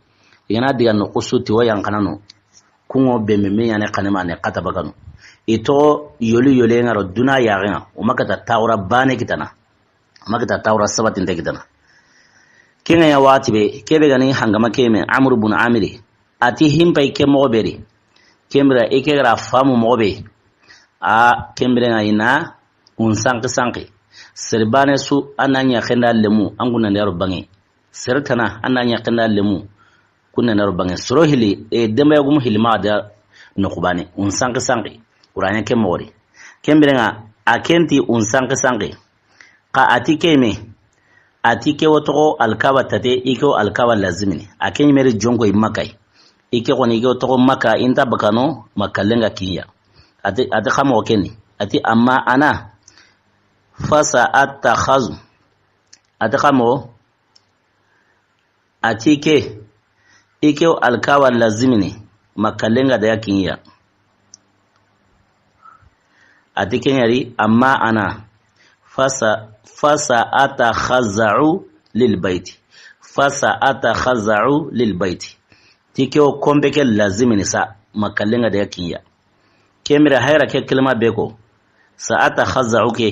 Igana diga no kusuti wa yankanano. Kuŋo be me me ɲane xane ma ne xata baganu. I toxo yoli yole ŋa ro duna yaxe ŋa. O ma kata tawra bane kitana. O ma kata tawra sabatinte kitana. Ke ŋa ya waxati be, kebe gani hangama ke me Amr bun Amiri. A ti himpay ke moxo beri. Kembira i ke gara famu moxo be. A kembire ŋa ina un sanki sanki. Seri bane su a na ɲa xenda lemu an gunande ro bange. Sere tana, an da ɲa kenda lemu. Kunna na ro bange soro hili, e, demba ya gumu hili ma da no kubane. Un sanki sanki. Uranya ke mori. Kembire ŋa, a kenti un sanki sanki. Ka a ti ke me, a ti ke wo toxo alkaba tate, i ke wo alkaba lazimini. A ke ɲimeri jonko i Makka yi. I ke xoni i ke wo toxo Makka, inta bakano, Makka lenga kinya. A ti, a ti xa moxo keni. A ti amma ana, fasa atta khazu. A ti xa moxo, A ti ke, i ke alkawa lazimini, Makka lenga da ya kinya. A ti ke ɲari, amma ana, fasa, fasa ata khaza'u lil baiti. Fasa ata khaza'u lil baiti. Ti ke o kombe ke lazimini sa, Makka lenga da ya kinya. Kembira hayra ke kelima be ko. Sa ata khaza'u ke.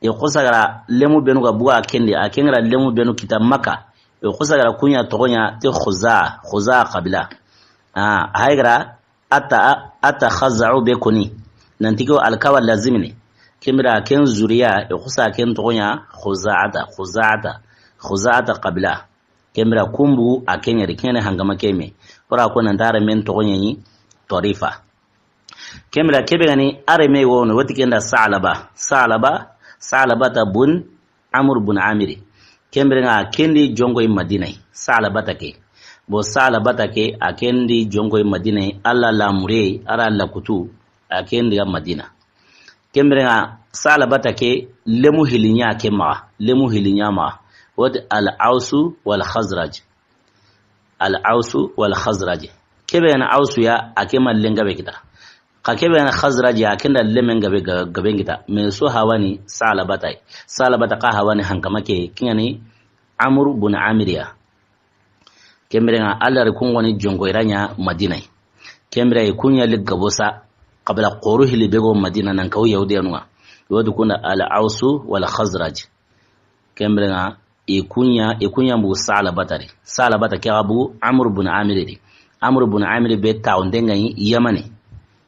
E xusagara lemu benu ga buga kendi, a kengara lemu benu kita Makka. E xusagara kunya togonya te Khuza, Khuza kabila. A, haygara ata, ata khaza'u be koni. Nanti ko alkawa lazimini. Ken bire ken zuriya, i xusa ken toxo ɲa Xuzaata, Xuzaata, Xuzaata qabila. Ken bire kun bugu a ken ɲa di, ken ɲa ni hankama ke me. O ra ko nan ti a renmen toxo ɲa ni Tarifa. Ken bire ke be ga ni a renme wo no, woti ken da Saalaba, Saalaba, Saalabata bun Amr bun Amiri. Ken bire ŋa a ken di jonko i Madina yi, Saalabata ke. Bon, Saalabata ke, a ken di jonko i Madina yi, Alla lamure, a ra Alla kutu, a ken di ga Madina. Ken bire ŋa Saalabata ke, lemu hilli ɲa ke maxa, lemu hilli ɲa maxa. Woti Al Awsu wal Xazraj. Al Awsu wal Xazraj. Ke be ga ni Awsu ya, a ke ma lengabe kita. Xa ke be ga ni Xazraj ya, a ken da lemen gabe, ga-, gaben kita. Me su hawani Saalabata yi. Saalabata xa hawani hankama ke, ken ŋa ni Amr bun Amir ya. Ken bire ŋa Alla ri kun ŋa ni jonko i ra ɲa Madina yi. Ken bire i kun ɲa li gabo sa, qabila xoru hilli be go Madina nan kaw Yahudiyanu ŋa. Woti kun da Al Awsu wal Xazraj. Ken bire ŋa i kun ɲa, i kun ɲa bugu Saalabata di. Saalabata ke ga bugu Amr bun Amir di. Amr bun Amir be taxunte ŋa yi Yamani.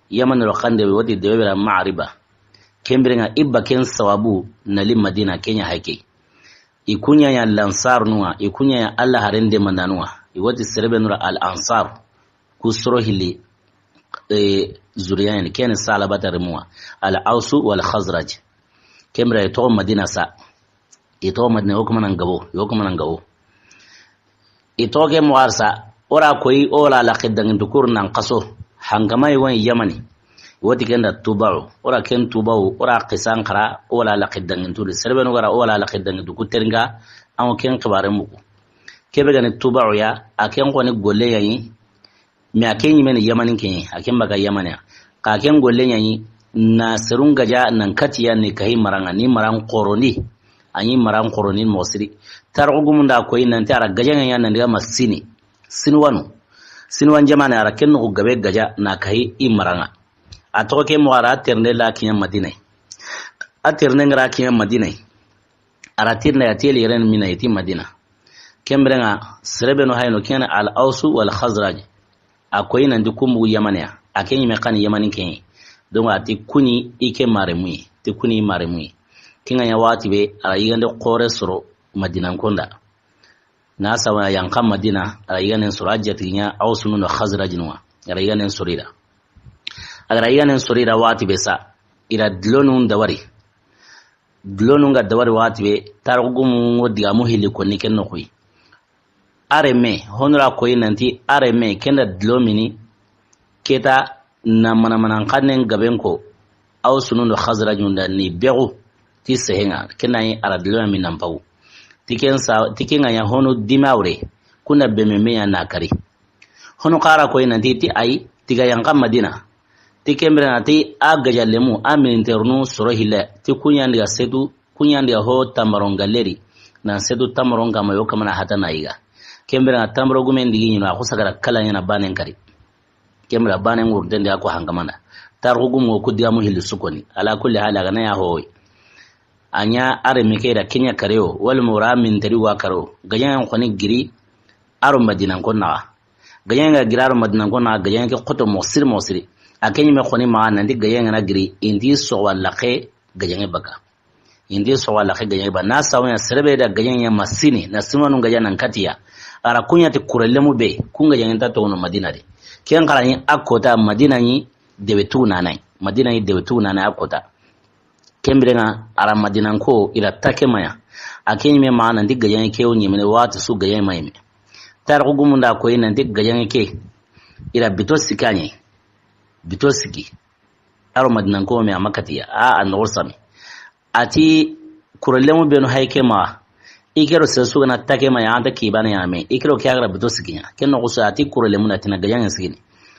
Yamani ro xande be woti debe be ra Maariba. Ken bire ŋa i ba ken sawabu na li Madina ken ɲa hake. I kun ɲa ɲa Lansarunu ŋa, i kun ɲa ɲa Alla haren demandaanu ŋa. I woti sere be nu ra Al Ansar. Ku soro hilli, e, zuriya ɲa ni, ken ni Saalabata renmu ŋa. Al Awsu wal Xazraj. Ken bire i toxo Madina sa. I toxo Madina, yo kuma nan gabo, yo kuma nan gabo. I toxo ke moxo sa, o ra koyi, o wa la laxe dangintu kuru nan xaso. Hankama yi woni Yamani. Woti ken da Tubaxu. O ra ken Tubaxu, o ra xisan xara, o wa la laxe dangintu di. Sere be nu ga ra, o wa la laxe dangintu ku terinka, an ken xibaare muku. Ke be ga ni Tubaxu ya, a ken xo ni golle ya yi, Mais a ken ɲi me ni Yamani ke, a ken baga Yamani ya. Xa ken golle ɲa yi, na serun gaja nan katiya ni kahi maran ŋa, ni maran xorondi. A ɲi maran xorondi moxo siri. Tarixu gumun da koyi nan ti a ra gajaŋe ɲa nan diga ma Sini. Sinuwanu. Sinuwan jamaane a ra ken noxu gabe gaja na kahi i maran ŋa. A toxo ke moxo a ra terinde la kiɲa Madina yi. A terinde ŋa ra kiɲa Madina yi. A ra tirinde ya teli yere ni mina yi ti Madina. Ken bire ŋa sere be nu hayno ken Al Awsu wal Xazraj. A koyi nan ti kun bugu Yamani ya. A ke ɲi me xa ni Yamani ke. Donc a ti kun ɲi i ke maarenmu yi. Ti kun ɲi i maarenmu yi. Ken ŋa ɲa waxati be a ra yigande xoore soro Madina n konda. Na sawa yan xa Madina a ra yigande soro a jatigi ɲa Awsunu no Xazrajinu ŋa. A ra yigande soro i ra. A ga ra yigande soro i ra waxati be sa. I ra dulonu n dawari. Dulonu ŋa dawari waxati be, tarixu gumu ŋo digamu hilli konni ken noxu yi. A renme, hono ra koyi nan ti a renme, ken da dulo mini, ke ta na mana mana n xannen gaben ko, Awsunu do Xazrajun da ni bexu, ti sehe ŋa, ken na yi a ra dulo mini nan pagu. Ti ken sa, ti ken ŋa ɲa hono dima wure, kun da bememe ɲa na kari. Hono xa ra koyi nan ti, ti ayi, ti ga yan xa Madina. Ti ken bire na ti a gaja lemu, a mininterunu soro hille. Ti kun ɲa n diga setu, kun ɲa n diga ho tamaron galleri. Nan setu tamaron kama yo kamana hata na yiga. Ken bire na tamaro gumen digi ɲino, a xusa ga ra kala ɲa na banen kari. Ken bire banen ŋurunten di a ko hankamanda. Tarixu gumu ku digamu hilli su koni. Ala kulli hali a ga na ya hoyi. A ɲa a renme ke da ken ɲa kare yo, wala mora minteri wa karo. Gajaŋen xoni giri, a ro Madina n konnaxa. Gajaŋe ga giri a ro Madina n konnaxa, gajaŋe ke xoto moxo siri moxo siri. A ke ɲi me xoni maxa nan ti gajaŋe na giri, i nti soxo wa laxe gajaŋe baka. I nti soxo wa laxe gajaŋe ba. Na sawa ɲa sere be da gajaŋe ɲa ma Sini, na Sinuwanu gaja nan katiya. A ra kun ɲa ti kure lemu be, kun gajaŋe nta toxono Madina di. Ken xa ra ɲi a kota Madina ɲi debe tugu nana yi. Madina ɲi debe tugu nana yi a kota. Ken bire ŋa a ra Madina n ko i ra take ma ɲa. A ke ɲi me maxa nan ti gajaŋe ke wo ɲi me ne waxati su gajaŋe ma ɲi me. Tarixu gumu n da koyi nan ti gajaŋe ke. I ra bito siki a ɲa yi. Bito siki. A ro Madina n ko me a ma katiya. A, a noxo sami. A ti kure lemu benu hay ke maxa. I ke ro sere su ga na take ma ɲa, a nta kibana ɲa me. I ke ro ke a ga ra bito siki ɲa. Ken noxo su a ti kure lemu na ti na gajaŋe siki ni.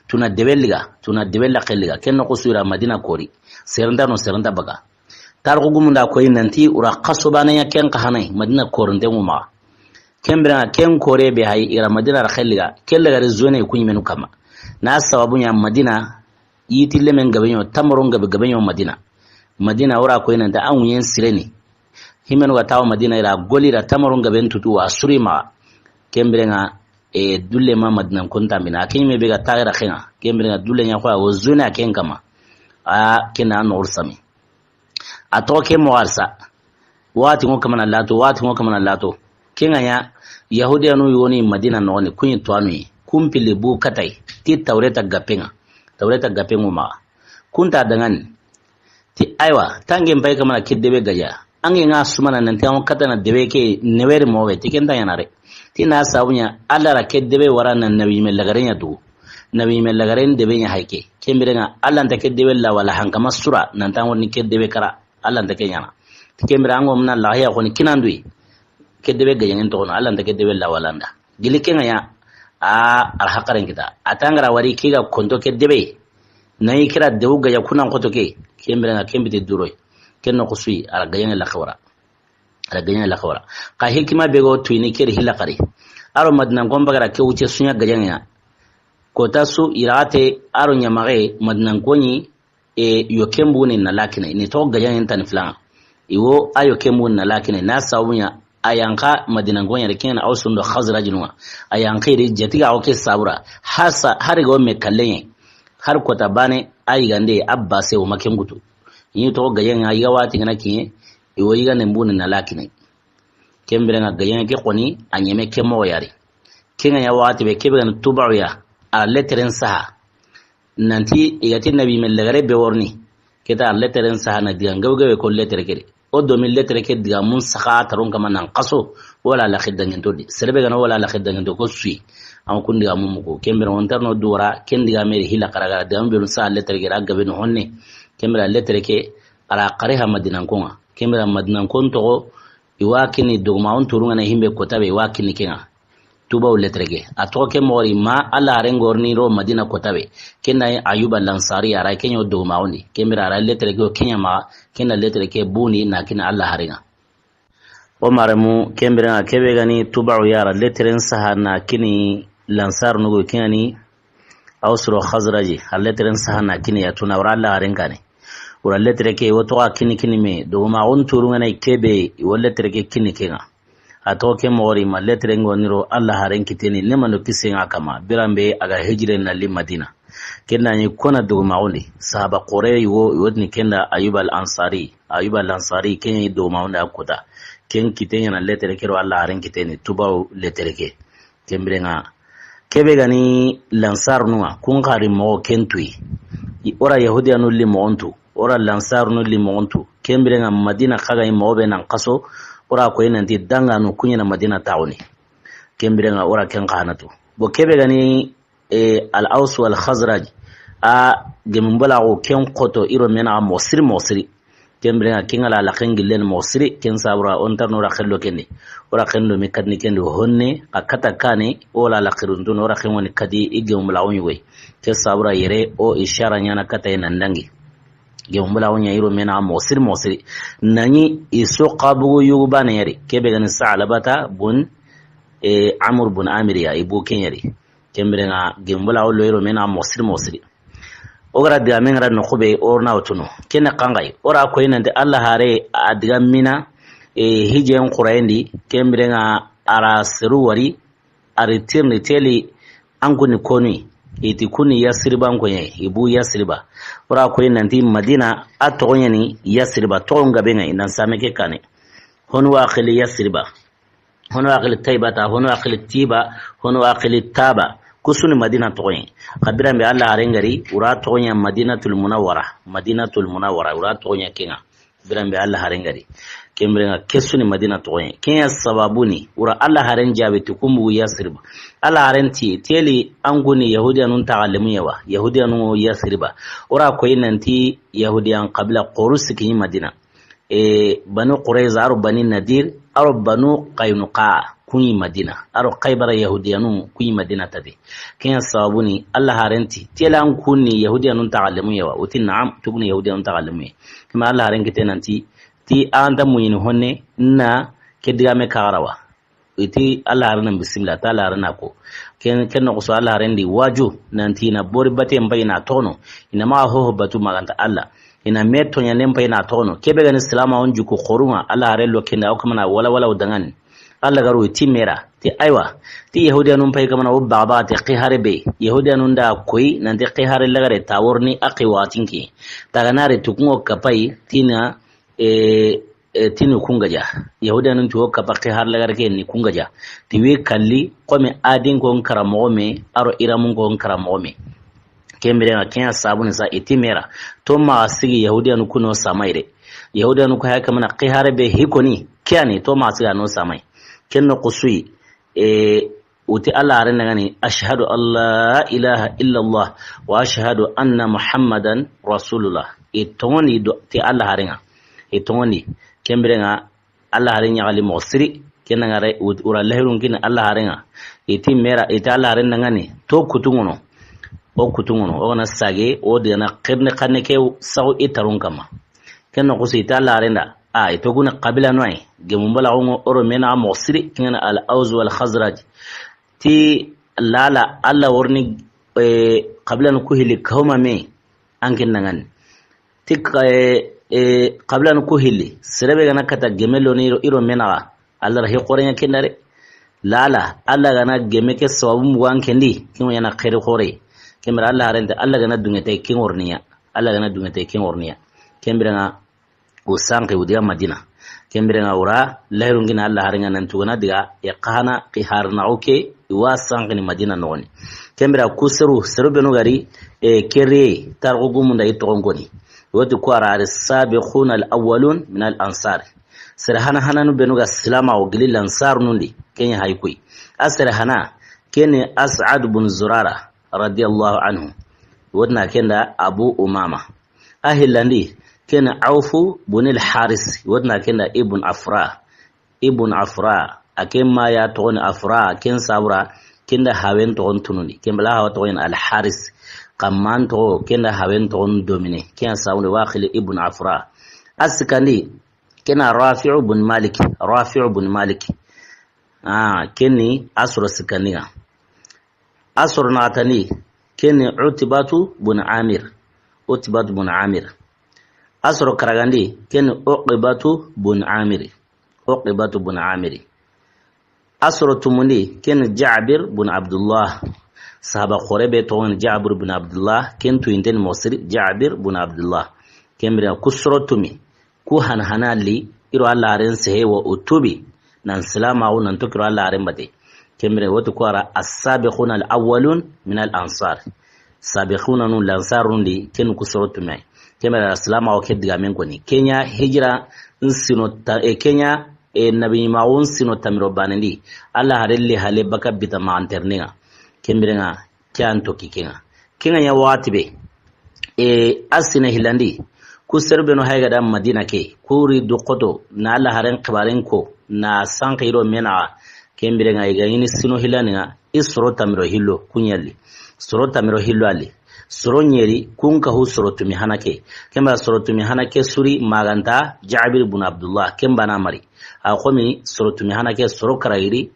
Tuna debe liga, tuna debe laxe liga. Ken noxo su i ra Madina kori. Sere nta no, sere nta baga. Tarixu gumu n da koyi nan ti i ra xaso baane ɲa ken xa hana yi, Madina korinte ŋu maxa. Ken bire ŋa ken kore be hay, i ra Madina ra xelliga, ken laga ri zone ku ɲi menu kama. Na sababu ɲa Madina, yiti lemen gabe ɲo, tamaron gabe gabe ɲo Madina. Madina o ra koyi nan ti a ŋuɲen sireni. Himenu ga tawa Madina i ra goli ra tamaron gabe n tutu wa suri maxa. Ken bire ŋa, e, dulle ma Madina n konta mina. A ke ɲi me be ga taxe ra xenŋa. Ken bire ŋa dulle ɲa xo a wo zone a ken kama. A ken na noxo sami. A toxo ke moxo arsa. Waxati ŋo kamana lato, waxati ŋo kamana lato. Ken ŋa ɲa, Yahudiyanu yoni Madina noxoni, kun yi tuwanu yi. Kun pilli bu katay, ti Tawreta gapen ŋa. Tawreta gapen ŋo maxa. Kun ta dangani. Ti aywa, tangen pay kamana ke debe gaja. Ange ŋa sumana nanti an katana debe ke neweri mowe, ti ken ta ɲanare. Ti na sabu ɲa, Alla ra ke debe wara na nabi me lagare ɲa du. Nabi me lagare debe ɲa hayke. Ken bire ŋa, Alla nta ke debe la wala hankama sura, nanta woni ke debe kara. Alla nta ke ɲana. Ti ken bire an go muna lahiya xoni kinanduyi. Ke debe gajaŋen toxono, Alla nta ke debe la wala nda. Gili ken ŋa ɲa, a, ar haqaren kita. A tangara wari kiga konto ke debe. Na yi kira dewu gaja kunan xoto ke. Ken bire ŋa ken bite duroy. Ken no xusuyi, ara gajaŋe la xawara. Ara gajaŋe la xawara. Ka hikima be go tuyini keri hila xari. Aro Madina gon bagara ke wuce sunya gajaŋe ya. Kota su irate aro ɲamaxe Madina goni e, yo ken buni na lakine, ni to gajaŋen tani filaŋa. Iwo a yo ken buni na lakine, na sabu ɲa, a yanka Madina gonya de ken Ausun do Khazraj nuwa. A yanka ri jatiga o ke sabura. Hasa, hari go me kallenye. Har kota bane, a yigande, abba se o ma ken gutu. Ni to gajaŋa, yiga wati gana kiye, iwo yiga ne buni na lakine. Ken bire ŋa gajaŋe ke xoni, a ɲeme ke moxo yari. Ken ŋa ɲa waxati be, ke be gani Tubawu ya, a ra leteren saha. Nanti, i ga ti nabi me lagare be worni. Ke ta a ra leteren saha na diga ngaw gawe ko letere ke de. O do mi letere ke diga mun saha taron kama nan xaso, wala la xidda ngento di. Sere be gana wala la xidda ngento ko sui. An kun diga mun muko. Ken bire on tarno duwara, ken diga me ri hila xaragara, diga mun be saha letere ke ra gabe no honne. Ken bire letere ke, a ra xari ha Madina ko ŋa. Ken bire Madina ko toxo, i wa kini dogoma on turunŋa na himbe kota be, i wa kini ken ŋa. Tubawu letere ke. A toxo ke moxo ri ma Alla haren gorni ro Madina kota be. Ken na Ayuba Lansari a ra ken ɲa dogoma on di. Ken bire a ra letere ke o ken ɲa ma, ken na letere ke buni na kini Alla haren ŋa. O maremu, ken bire ŋa ke be gani Tubawu ya ra leteren saha na kini Lansar nugo ken ŋa ni Ausu do Khazraji. A leteren saha na kini ya tuna wara Alla haren kane. Wara letere ke, wo toxo kini kini me, dogoma on turunŋa na ke be, wo letere ke kini ken ŋa. A toxo ke moxo ri ma letere ŋo ni ro Alla haren kiteni, ne mando kisen ŋa kama, biran be a ga hijire na li Madina. Ken da ni kona dogoma on di, sahaba xore wo, wo ni ken da Ayub al Ansari, Ayub al Ansari, ken ni dogoma on da kota. Ken kiten ɲa na letere ke ro Alla haren kiteni, Tubawu letere ke. Ken bire ŋa, ke be gani Lansar nuwa, kun xari moxo ken tuyi. I, o ra Yahudiyanu li moxon tu, o ra Lansar nu li moxon tu. Ken bire ŋa Madina xa ga yi moxo be nan xaso, o ra koyi nanti danganu kun ɲa na Madina taxuni. Ken bire ŋa o ra ken xanatu. Bo ke be gani, e, Al Aus wal Khazraj, a gemin bola go ken xoto i ro me na moxo siri moxo siri. Ken bire ŋa ken ŋa la laxen gillen moxo siri, ken sabura on tarno ra xello kendi. O ra xendo mi kadni kendi honne, a kata kane, o la laxirun tun, o ra xen woni kadi i gemu bula o ɲugoy. Ken sabura yere o ishara ɲana kata i nan dangi. Gemu bula o ɲa i ro me na moxo siri moxo siri. Nani i so xabugu yugu bane yari. Ke be gani Sa'labata bun, e, Amr bun Amir ya, i bu ken yari. Ken bire ŋa gemu bula o lo i ro me na moxo siri moxo siri. O ga ra diga me ŋa ra noxu be o na o tunu. Ken na xanŋa yi. O ra koyi nanti Alla hare a diga mina, e, hijen xurayen di, ken bire ŋa a ra seru wari, a ri tirni teli an kuni koni, i ti kuni Yasriba n koye, i bu Yasriba. O ra koyi nanti Madina, a toxo ɲa ni Yasriba, toxo nga be ŋa yi, nan same ke kane. Honu wa xili Yasriba. Hono a xili Taybata, hono a xili Tiba, hono a xili Taba. Kusuni Madina toxoyen. Xa biran be Alla haren ga ri, o ra toxoyen Madinatul Munawwara. Madinatul Munawwara, o ra toxoyen ken ŋa. Biran be Alla haren ga ri. Ken bire ŋa kesuni Madina toxoyen. Ken ya sababu ni, o ra Alla haren jaabi ti kun bugu Yasrib. Alla haren ti, teli an kuni Yahudiyanun taxalemu ya wa. Yahudiyanun Yasriba. O ra koyi nanti Yahudiyan xabila xoru sikini Madina. E, Banu Qurayza, aro Bani Nadir, aro Banu Qaynuqa, kun yi Madina. Aro Khaybara Yahudiyanu, kun yi Madina tabi. Ken ya sababu ni, Alla haren ti, tela an kun ni Yahudiyanun taxalemu ya wa. O ti naam, tuguni Yahudiyanun taxalemu ya. Kima Alla haren kite nanti, ti an ta muɲini honne, na ke digame kaxara wa. I ti Alla haren na bisimila, ta Alla haren na ko. Ken, ken noxo so Alla haren di waju, nanti i na bori bate n pay na toxono, i na maxa hoho batu ma ga nta Alla. I na me toɲanen pay na toxono. Ke be ga ni silama on juku xorun ŋa, Alla haren lo ken da, o kamana wala wala o dangani. Alla ga ro i ti mera, ti aywa, ti Yahudiyanun pay kamana o baxa baxa te xi hare be. Yahudiyanun da koyi, nanti xi hare lagare ta worni a xi waxatin ke. Ta ga na re tukunŋo kapay, ti na e, e, ti ni kun ga ja. Yahudiyanun ti o kapa ke har lagare ke ni kun ga ja. Ti wi kalli, komi adin ko n karamoxo me, aro iramun ko n karamoxo me. Ken biren ŋa, ken ya sabu ni sa, i ti mera. To ma sigi Yahudiyanu kuno samai re. Yahudiyanu ko haya kamana ke hare be hikoni, ke yani to ma sigi ano samai. Ken no kusuyi, e, uti Allah haren dangani, "Ashhadu an la ilaha illallah wa ashhadu anna Muhammadan Rasulullah." I tongondi do ti Allah haren ŋa. I tongondi. Ken biren ŋa, Allah haren ɲaxali moxo siri. Ken ŋa re, ut-, ura lahirun kini Allah haren ŋa. I ti mera, i ti Allah haren dangani, to kutungono. O kutungono, o gana sage, o digana xirni xanne ke saxu i tarun kama. Ken no kusi i ti Allah haren da. A, i to guna qabila no ay. Gemu mbala gongo oro mena moxo siri, kingana al Aws wal Khazraj. Ti lala, Allah worni, e, qabila no ku hili kahuma me, an ken dangani. Ti ka, e, e, qabila no ku hili. Serebe gana kata gemelo ni iro, iro mena ga. Allah ra hi xore ɲa ken da re. Lala, Allah gana geme ke sababu mugan kendi, kin ŋo ɲana xeri xore. Ken bira Allah haren da, Allah gana dunge te kin ŋorniya. Allah gana dunge te kin ŋorniya. Ken biren ŋa, o sanke o diga Madina. Ken biren ŋa ura, lahirun kini Allah haren ŋa nan tugana diga, ya kahana ki harna oke, wa sanke ni Madina nogoni. Ken bira ku seru, seru benu gari, e, kere, tarxu gumunda i toxon koni. Woti ku ara ari sabiquna al awwalun min al ansar. Sere hana hananu benu ga silama o gili lansar nundi, ken ya hay kuy. A sere hana, keni As'ad bun Zurara, radiyallahu anhu. Wotna kenda Abu Umama. A hillandi, keni Awfu bun al Haris, wotna kenda Ibn Afra. Ibn Afra, a ken ma ya toxoni Afra, ken sabura, kenda hawen toxon tunundi. Ken bala hawa toxon al Haris. Kamman toxo, kenda hawen toxon domine. Ken sabura wa xili Ibn Afra. A sikandi, kena Rafi'u bun Malik, Rafi'u bun Malik. Ah, keni a soro sikandi ŋa. A soro naxatandi, keni Utbatu bun Amir. Utbatu bun Amir. A soro karagandi, keni Uqbatu bun Amir. Uqbatu bun Amir. A soro tumundi, keni Jabir bun Abdullah. Sahaba xore be toxon Jabir bun Abdullah, ken tuyinten moxo siri Jabir bun Abdullah. Ken bira ku soro tumi. Ku han hana li, iro Allah haren sehe wa o tubi, nan silama o nan tokiro Allah haren bate. Ken bira woti ku ara as-sabiquna al-awwalun min al-ansar. Sabiquna nu lansarun di, ken ku soro tumi ay. Ken bira silama o ke diga men koni. Ken ya hijira nsino ta, e, ken ya, e, nabi ma o nsino tamiro banendi. Allah haren li hale baka bita ma anterninga. Ken bira ŋa, ke an toki ke ŋa. Ke ŋa ɲa waxati be. E, a sine hilandi. Ku seru benu hayga da Madina ke. Kuri du xoto, na Allah haren xibaren ko, na sanke iro mena. Ken bira ŋa i ga ɲini sino hilani ŋa, i soro tamiro hillo, kuɲali. Soro tamiro hillo ali. Soro ɲeri, kun kahu soro tumi hana ke. Ken ba soro tumi hana ke suri maganta, Jabir bun Abdullah, ken bana mari. A xomi soro tumi hana ke soro karayiri,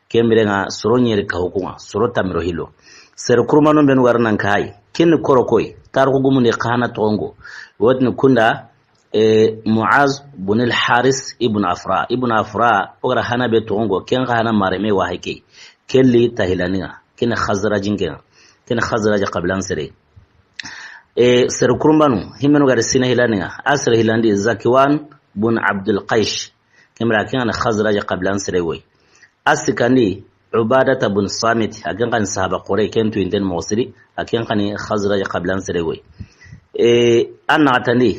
Ken bira ŋa soro ɲeri kahu ku ŋa, soro tamiro hillo. Sere kurmanu benu gar nan kayi. Ken koro koy, tarxu gumundi xana toxongo. Wotni kunda, e, Muaz bun al Haris ibn Afra. Ibn Afra, o gara hana be toxongo, ken xa hana mareme wa heke. Ken li tahilani ŋa, ken Khazrajin ken ŋa. Ken Khazraj qabilan sere. E, sere kurmanu, himenu gar sine hilani ŋa. A sere hilandi Zakwan bun Abdul Qais. Ken bira ken ŋa ni Khazraj qabilan sere woy. A sikandi Ubadata bun Samit, a ken xa ni sahaba xore, ken tuyinten moxo siri, a ken xa ni Khazraj qabilan sere woy. E, a naxatandi,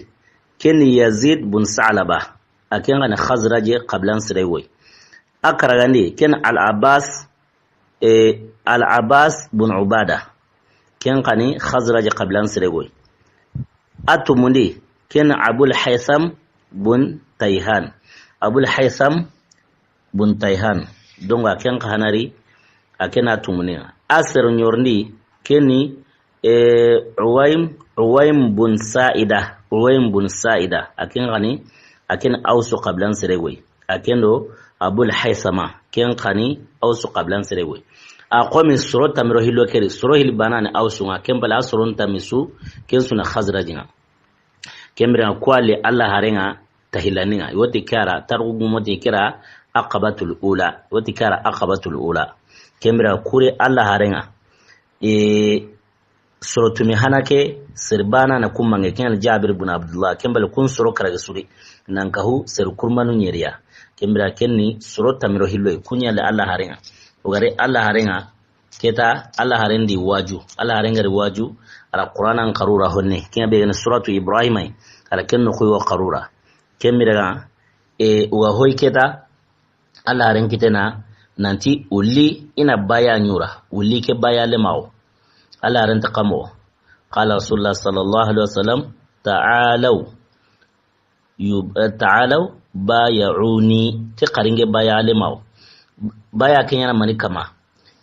ken ni Yazid bun Sa'laba, a ken xa ni Khazraj qabilan sere woy. A karagandi, ken Al Abbas, e, Al Abbas bun Ubada. Ken xa ni Khazraj qabilan sere woy. A tumundi, ken Abul Haytham bun Tayhan. Abul Haytham bun Tayhan. Donc, a ken xa hanari, a ken a tumundi. A sero ɲorndi, ken ni, e, Uwaym, Uwaym bun Sa'ida. Uwaym bun Sa'ida. A ken xa ni, a ken Awsu qabilan sere woy. A ken do Abul Haysama, ken xa ni Awsu qabilan sere woy. A xomi soro tamiro hillo keri, soro hili bana ni Awsu ŋa, ken bala a soron tamisu, ken su na Khazraj ŋa. Ken bira ku ali Allah haren ŋa tahilani ŋa. Woti kara, tarxu gumoti kira Aqabatul Ula. Woti kara Aqabatul Ula. Ken bira kure Allah haren ŋa. E, Soro tumi hana ke, sere bana na kummange, ken Jabir bin Abdullah, ken bale kun soro karage suri, nan kahu sere kurmanu ɲeriya. Ken bira ken ni soro tamiro hillo, kunya le Allah harenga. O gare Allah harenga, keta Allah haren di waju. Allah harenga di waju, ara Qur'anan karura honne. Ken be gane suratu Ibrahim ay, ara ken no kuyo karura. Ken bira ga, e, uga hoy keta, Allah haren kitena, nanti ulli ina baya ɲura, ulli ke baya lemawo. Allah haren ta kamo. Qala Rasulullah sallallahu alaihi wasallam, ta'alaw, yub-, eh, ta'alaw, baya'uni, ti karinge baya lemawo. Baya kenyana mani kama.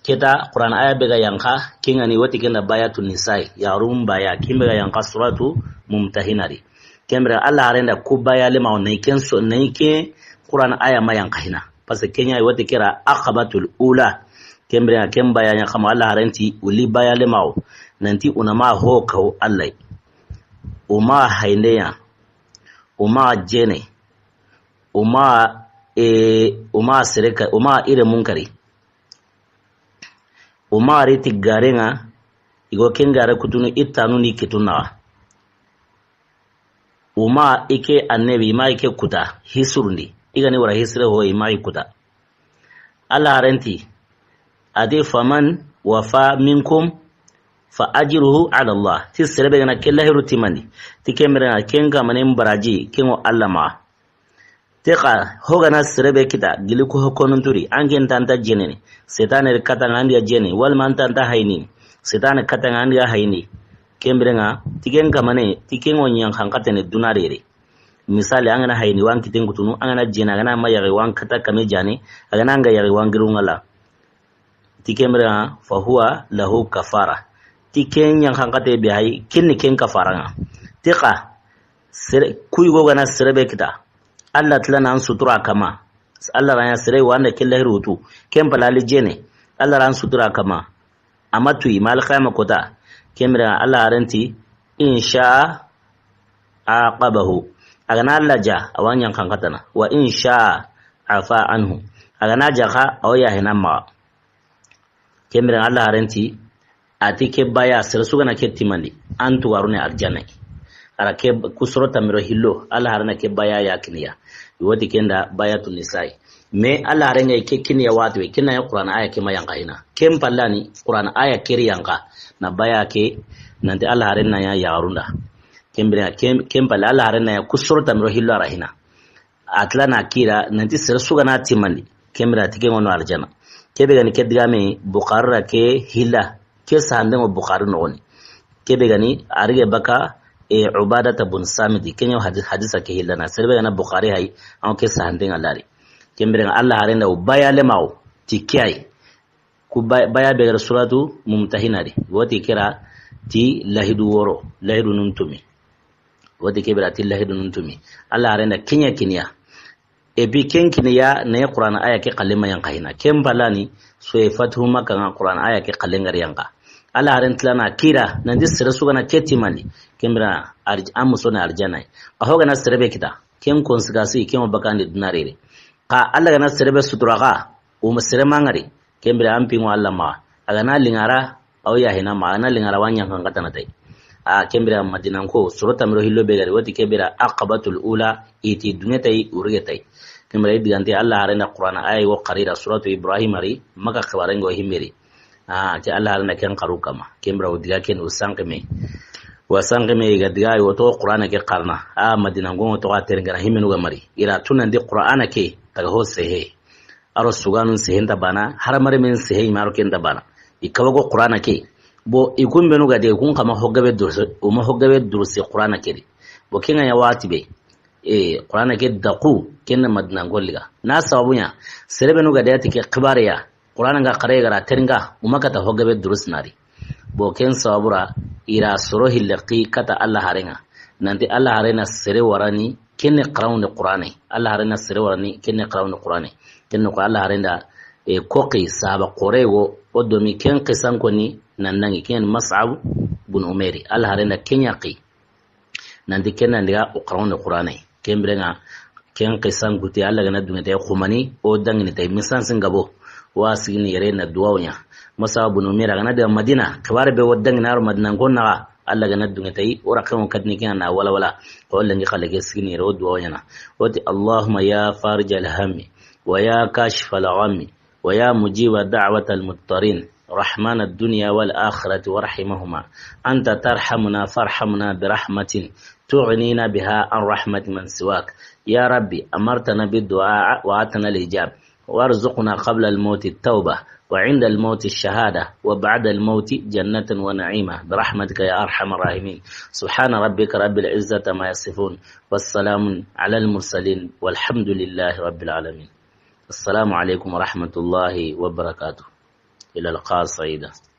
Keta Qur'an aya be ga yanka, kengani wati kenda bayatu nisai, yarum baya, ken be ga yanka suratu Mumtahina di. Ken bira Allah harenda ku baya lemawo, nay ken so, nay ke Qur'an aya ma yanka hina. Parce que kenya wati kera aqabatul ula. Ken bira ken baya nya kama Allah harenti uli baya lemawo. Nanti unama ho kaw Allah. Uma haindeya. Uma jene. Uma, e, uma sereka, uma ire munkari. Uma ri ti garenga, igo ken gare kutunu ittanu ni kitunna. Uma ike annabi, ima ike kuta, hisurundi. Igani wara hisre ho, ima ikuta. Allah harenti, ati faman wafa minkum fa ajruhu ala Allah. Ti serebe gana kella hiru timandi. Ti kemere na ken kamanen baraji, kengo Allah ma. Te xa, hogana serebe kita, gili ku hokonunturi, an ken tanta jenene. Setane katanga andiya jene, walma an tanta hayni. Setane katanga andiya hayni. Kembirenga, tiken kamane, tiken o nyan xankatene dunarere. Misali, an gana hayni wan kiten kutunu, an gana jene, an gana ma yagi wan kata kame jane, an gana an ga yagi wan girungala. Ti kembirenga, fa huwa lahu kafara. Tiken nyan xankate be hay, kinni ken kafaranga. Ti xa, sere, kuy go gana serebe kita. Allah tila nan sutura kama. Allah ranya sere wanda kella hirutu. Ken palali jene. Allah ran sutura kama. Ama tuyi, mal khayma kota. Kembirenga Allah harenti, in sha'a aqabahu. Agana Allah ja, awan nyan xankatana. Wa in sha'a afa anhu. Agana ja xa, aw ya hina ma. Kembirenga Allah harenti, ati ke baya, sere sugana ke timandi, an tuwarune arjanna. Ara ke kusoro tamiro hillo, Allah harena ke baya ya kiniya. Iwati kenda bayatu nisai. Mais Allah harenga ke kiniya watu, kina ya Qur'an aya ke ma yanka hina. Ken pallani, Qur'an aya keri yanka. Na baya ke, nanti Allah harena ya yagarunda. Kembirenga, ken, ken palle Allah harena ya kusoro tamiro hillo ara hina. Atla na kira, nanti sere sugana timandi. Kemira tike ngono arjana. Kebe gani ke digame Bukhari ra ke hilla. Ke sahande ngo Bukhari no goni. Kebe gani arige baka, e, Ubadata bun Samiti. Kenyo hadis, hadisa ke hilla na. Serebe gana Bukhari hay, an ke sahande ngalari. Kembirenga Allah harenda u baya lemawo. Ti kiyai. Ku ba-, baya be gara suratu Mumtahina di. Wati kira ti lahidu woro, lahidu nun tumi. Wati kebira ti lahidu nun tumi. Allah harenda kenya kiniya. Epi ken kiniya ne Qur'an aya ke kalima yanka hina. Ken balani soye Fatihu Makka nga Qur'an aya ke kalengari yanka. Allah haren tilana kira, nanti sere sugana ke timandi. Kembira arj-, an musone arjana. Ka hogana serebe kita. Ken konsigasi, ken o bakandi dunarere. Ka Allah gana serebe sutura ka, o ma sere mangari. Kembira an pingo Allah ma. Agana lingara, aw ya hina ma, agana lingara wa nyan kan katana tay. A kembira Madinanko, soro tamiro hillo be gari, wati kembira Aqabatul Ula, iti dunge tay, urge tay. Kembira i digante Allah harenda Qur'an, aya wo qarira, suratu Ibrahim ari, maka xibaren go himmeri. A, ti Allah harenda ken xaru kama. Kembira o diga ken o sanqime. Wa sanqime ga diga o to Qur'an ke qarna. A, Madinanko to ga terengara himmenu ga mari. Ira tunandi Qur'an ke, taga ho sehe. Aro suganun sehen ta bana, haramare men sehe ima aro ken ta bana. I kawago Qur'ana ke. Bo i kun benu ga de kun kama hoggabe durse, uma hoggabe durse Qur'ana ke di. Bo kenga ya wati be. E, Qur'ana ke daku, kenna Madina ngoliga. Na sababu nya, sere benu ga de ati ke xibare ya. Qur'ana nga xare gara teringa, uma kata hoggabe durus nari. Bo ken sababura ira soro hille ki kata Allah harenga. Nanti Allah harena sere warani kenne qarawne Qur'ane. Allah harena sere warani kenne qarawne Qur'ane. Kenne ko Allah harenda, e, koqi sahaba qore wo o domi ken qisan koni nan nangi ken Mas'ab bun Umeri. Allah harenda kenya qi. Nanti kenna ndiga o qarawne Qur'ane. Kembirenga ken qisan kuti Allah gana dungete xumani o dangini tay misan singabo. Wa sigini yere na duwaw nya. Mus'ab bin Umair, a ga na daga Madina, xibaare be wa dangi na ro Madina ko naxa, Alla ga na duŋe ti a yi, o ra xewo katini ke na wala wala, ko lenki xale ke sigini yere, o duwa o ɲaana. O ti, اللهم يا فارج الهم، ويا كاشف الغم، ويا مجيب دعوة المضطرين، رحمن الدنيا والآخرة ورحيمهما، أنت ترحمنا فارحمنا برحمة تغنينا بها عن رحمة من سواك. يا ربي، أمرتنا بالدعاء وآتنا الإجابة، وارزقنا قبل الموت التوبة، وعند الموت الشهادة، وبعد الموت جنة ونعيما، برحمتك يا أرحم الراحمين. سبحان ربك رب العزة عما يصفون، والسلام على المرسلين، والحمد لله رب العالمين. السلام عليكم ورحمة الله وبركاته. إلى لقاء سعيدة.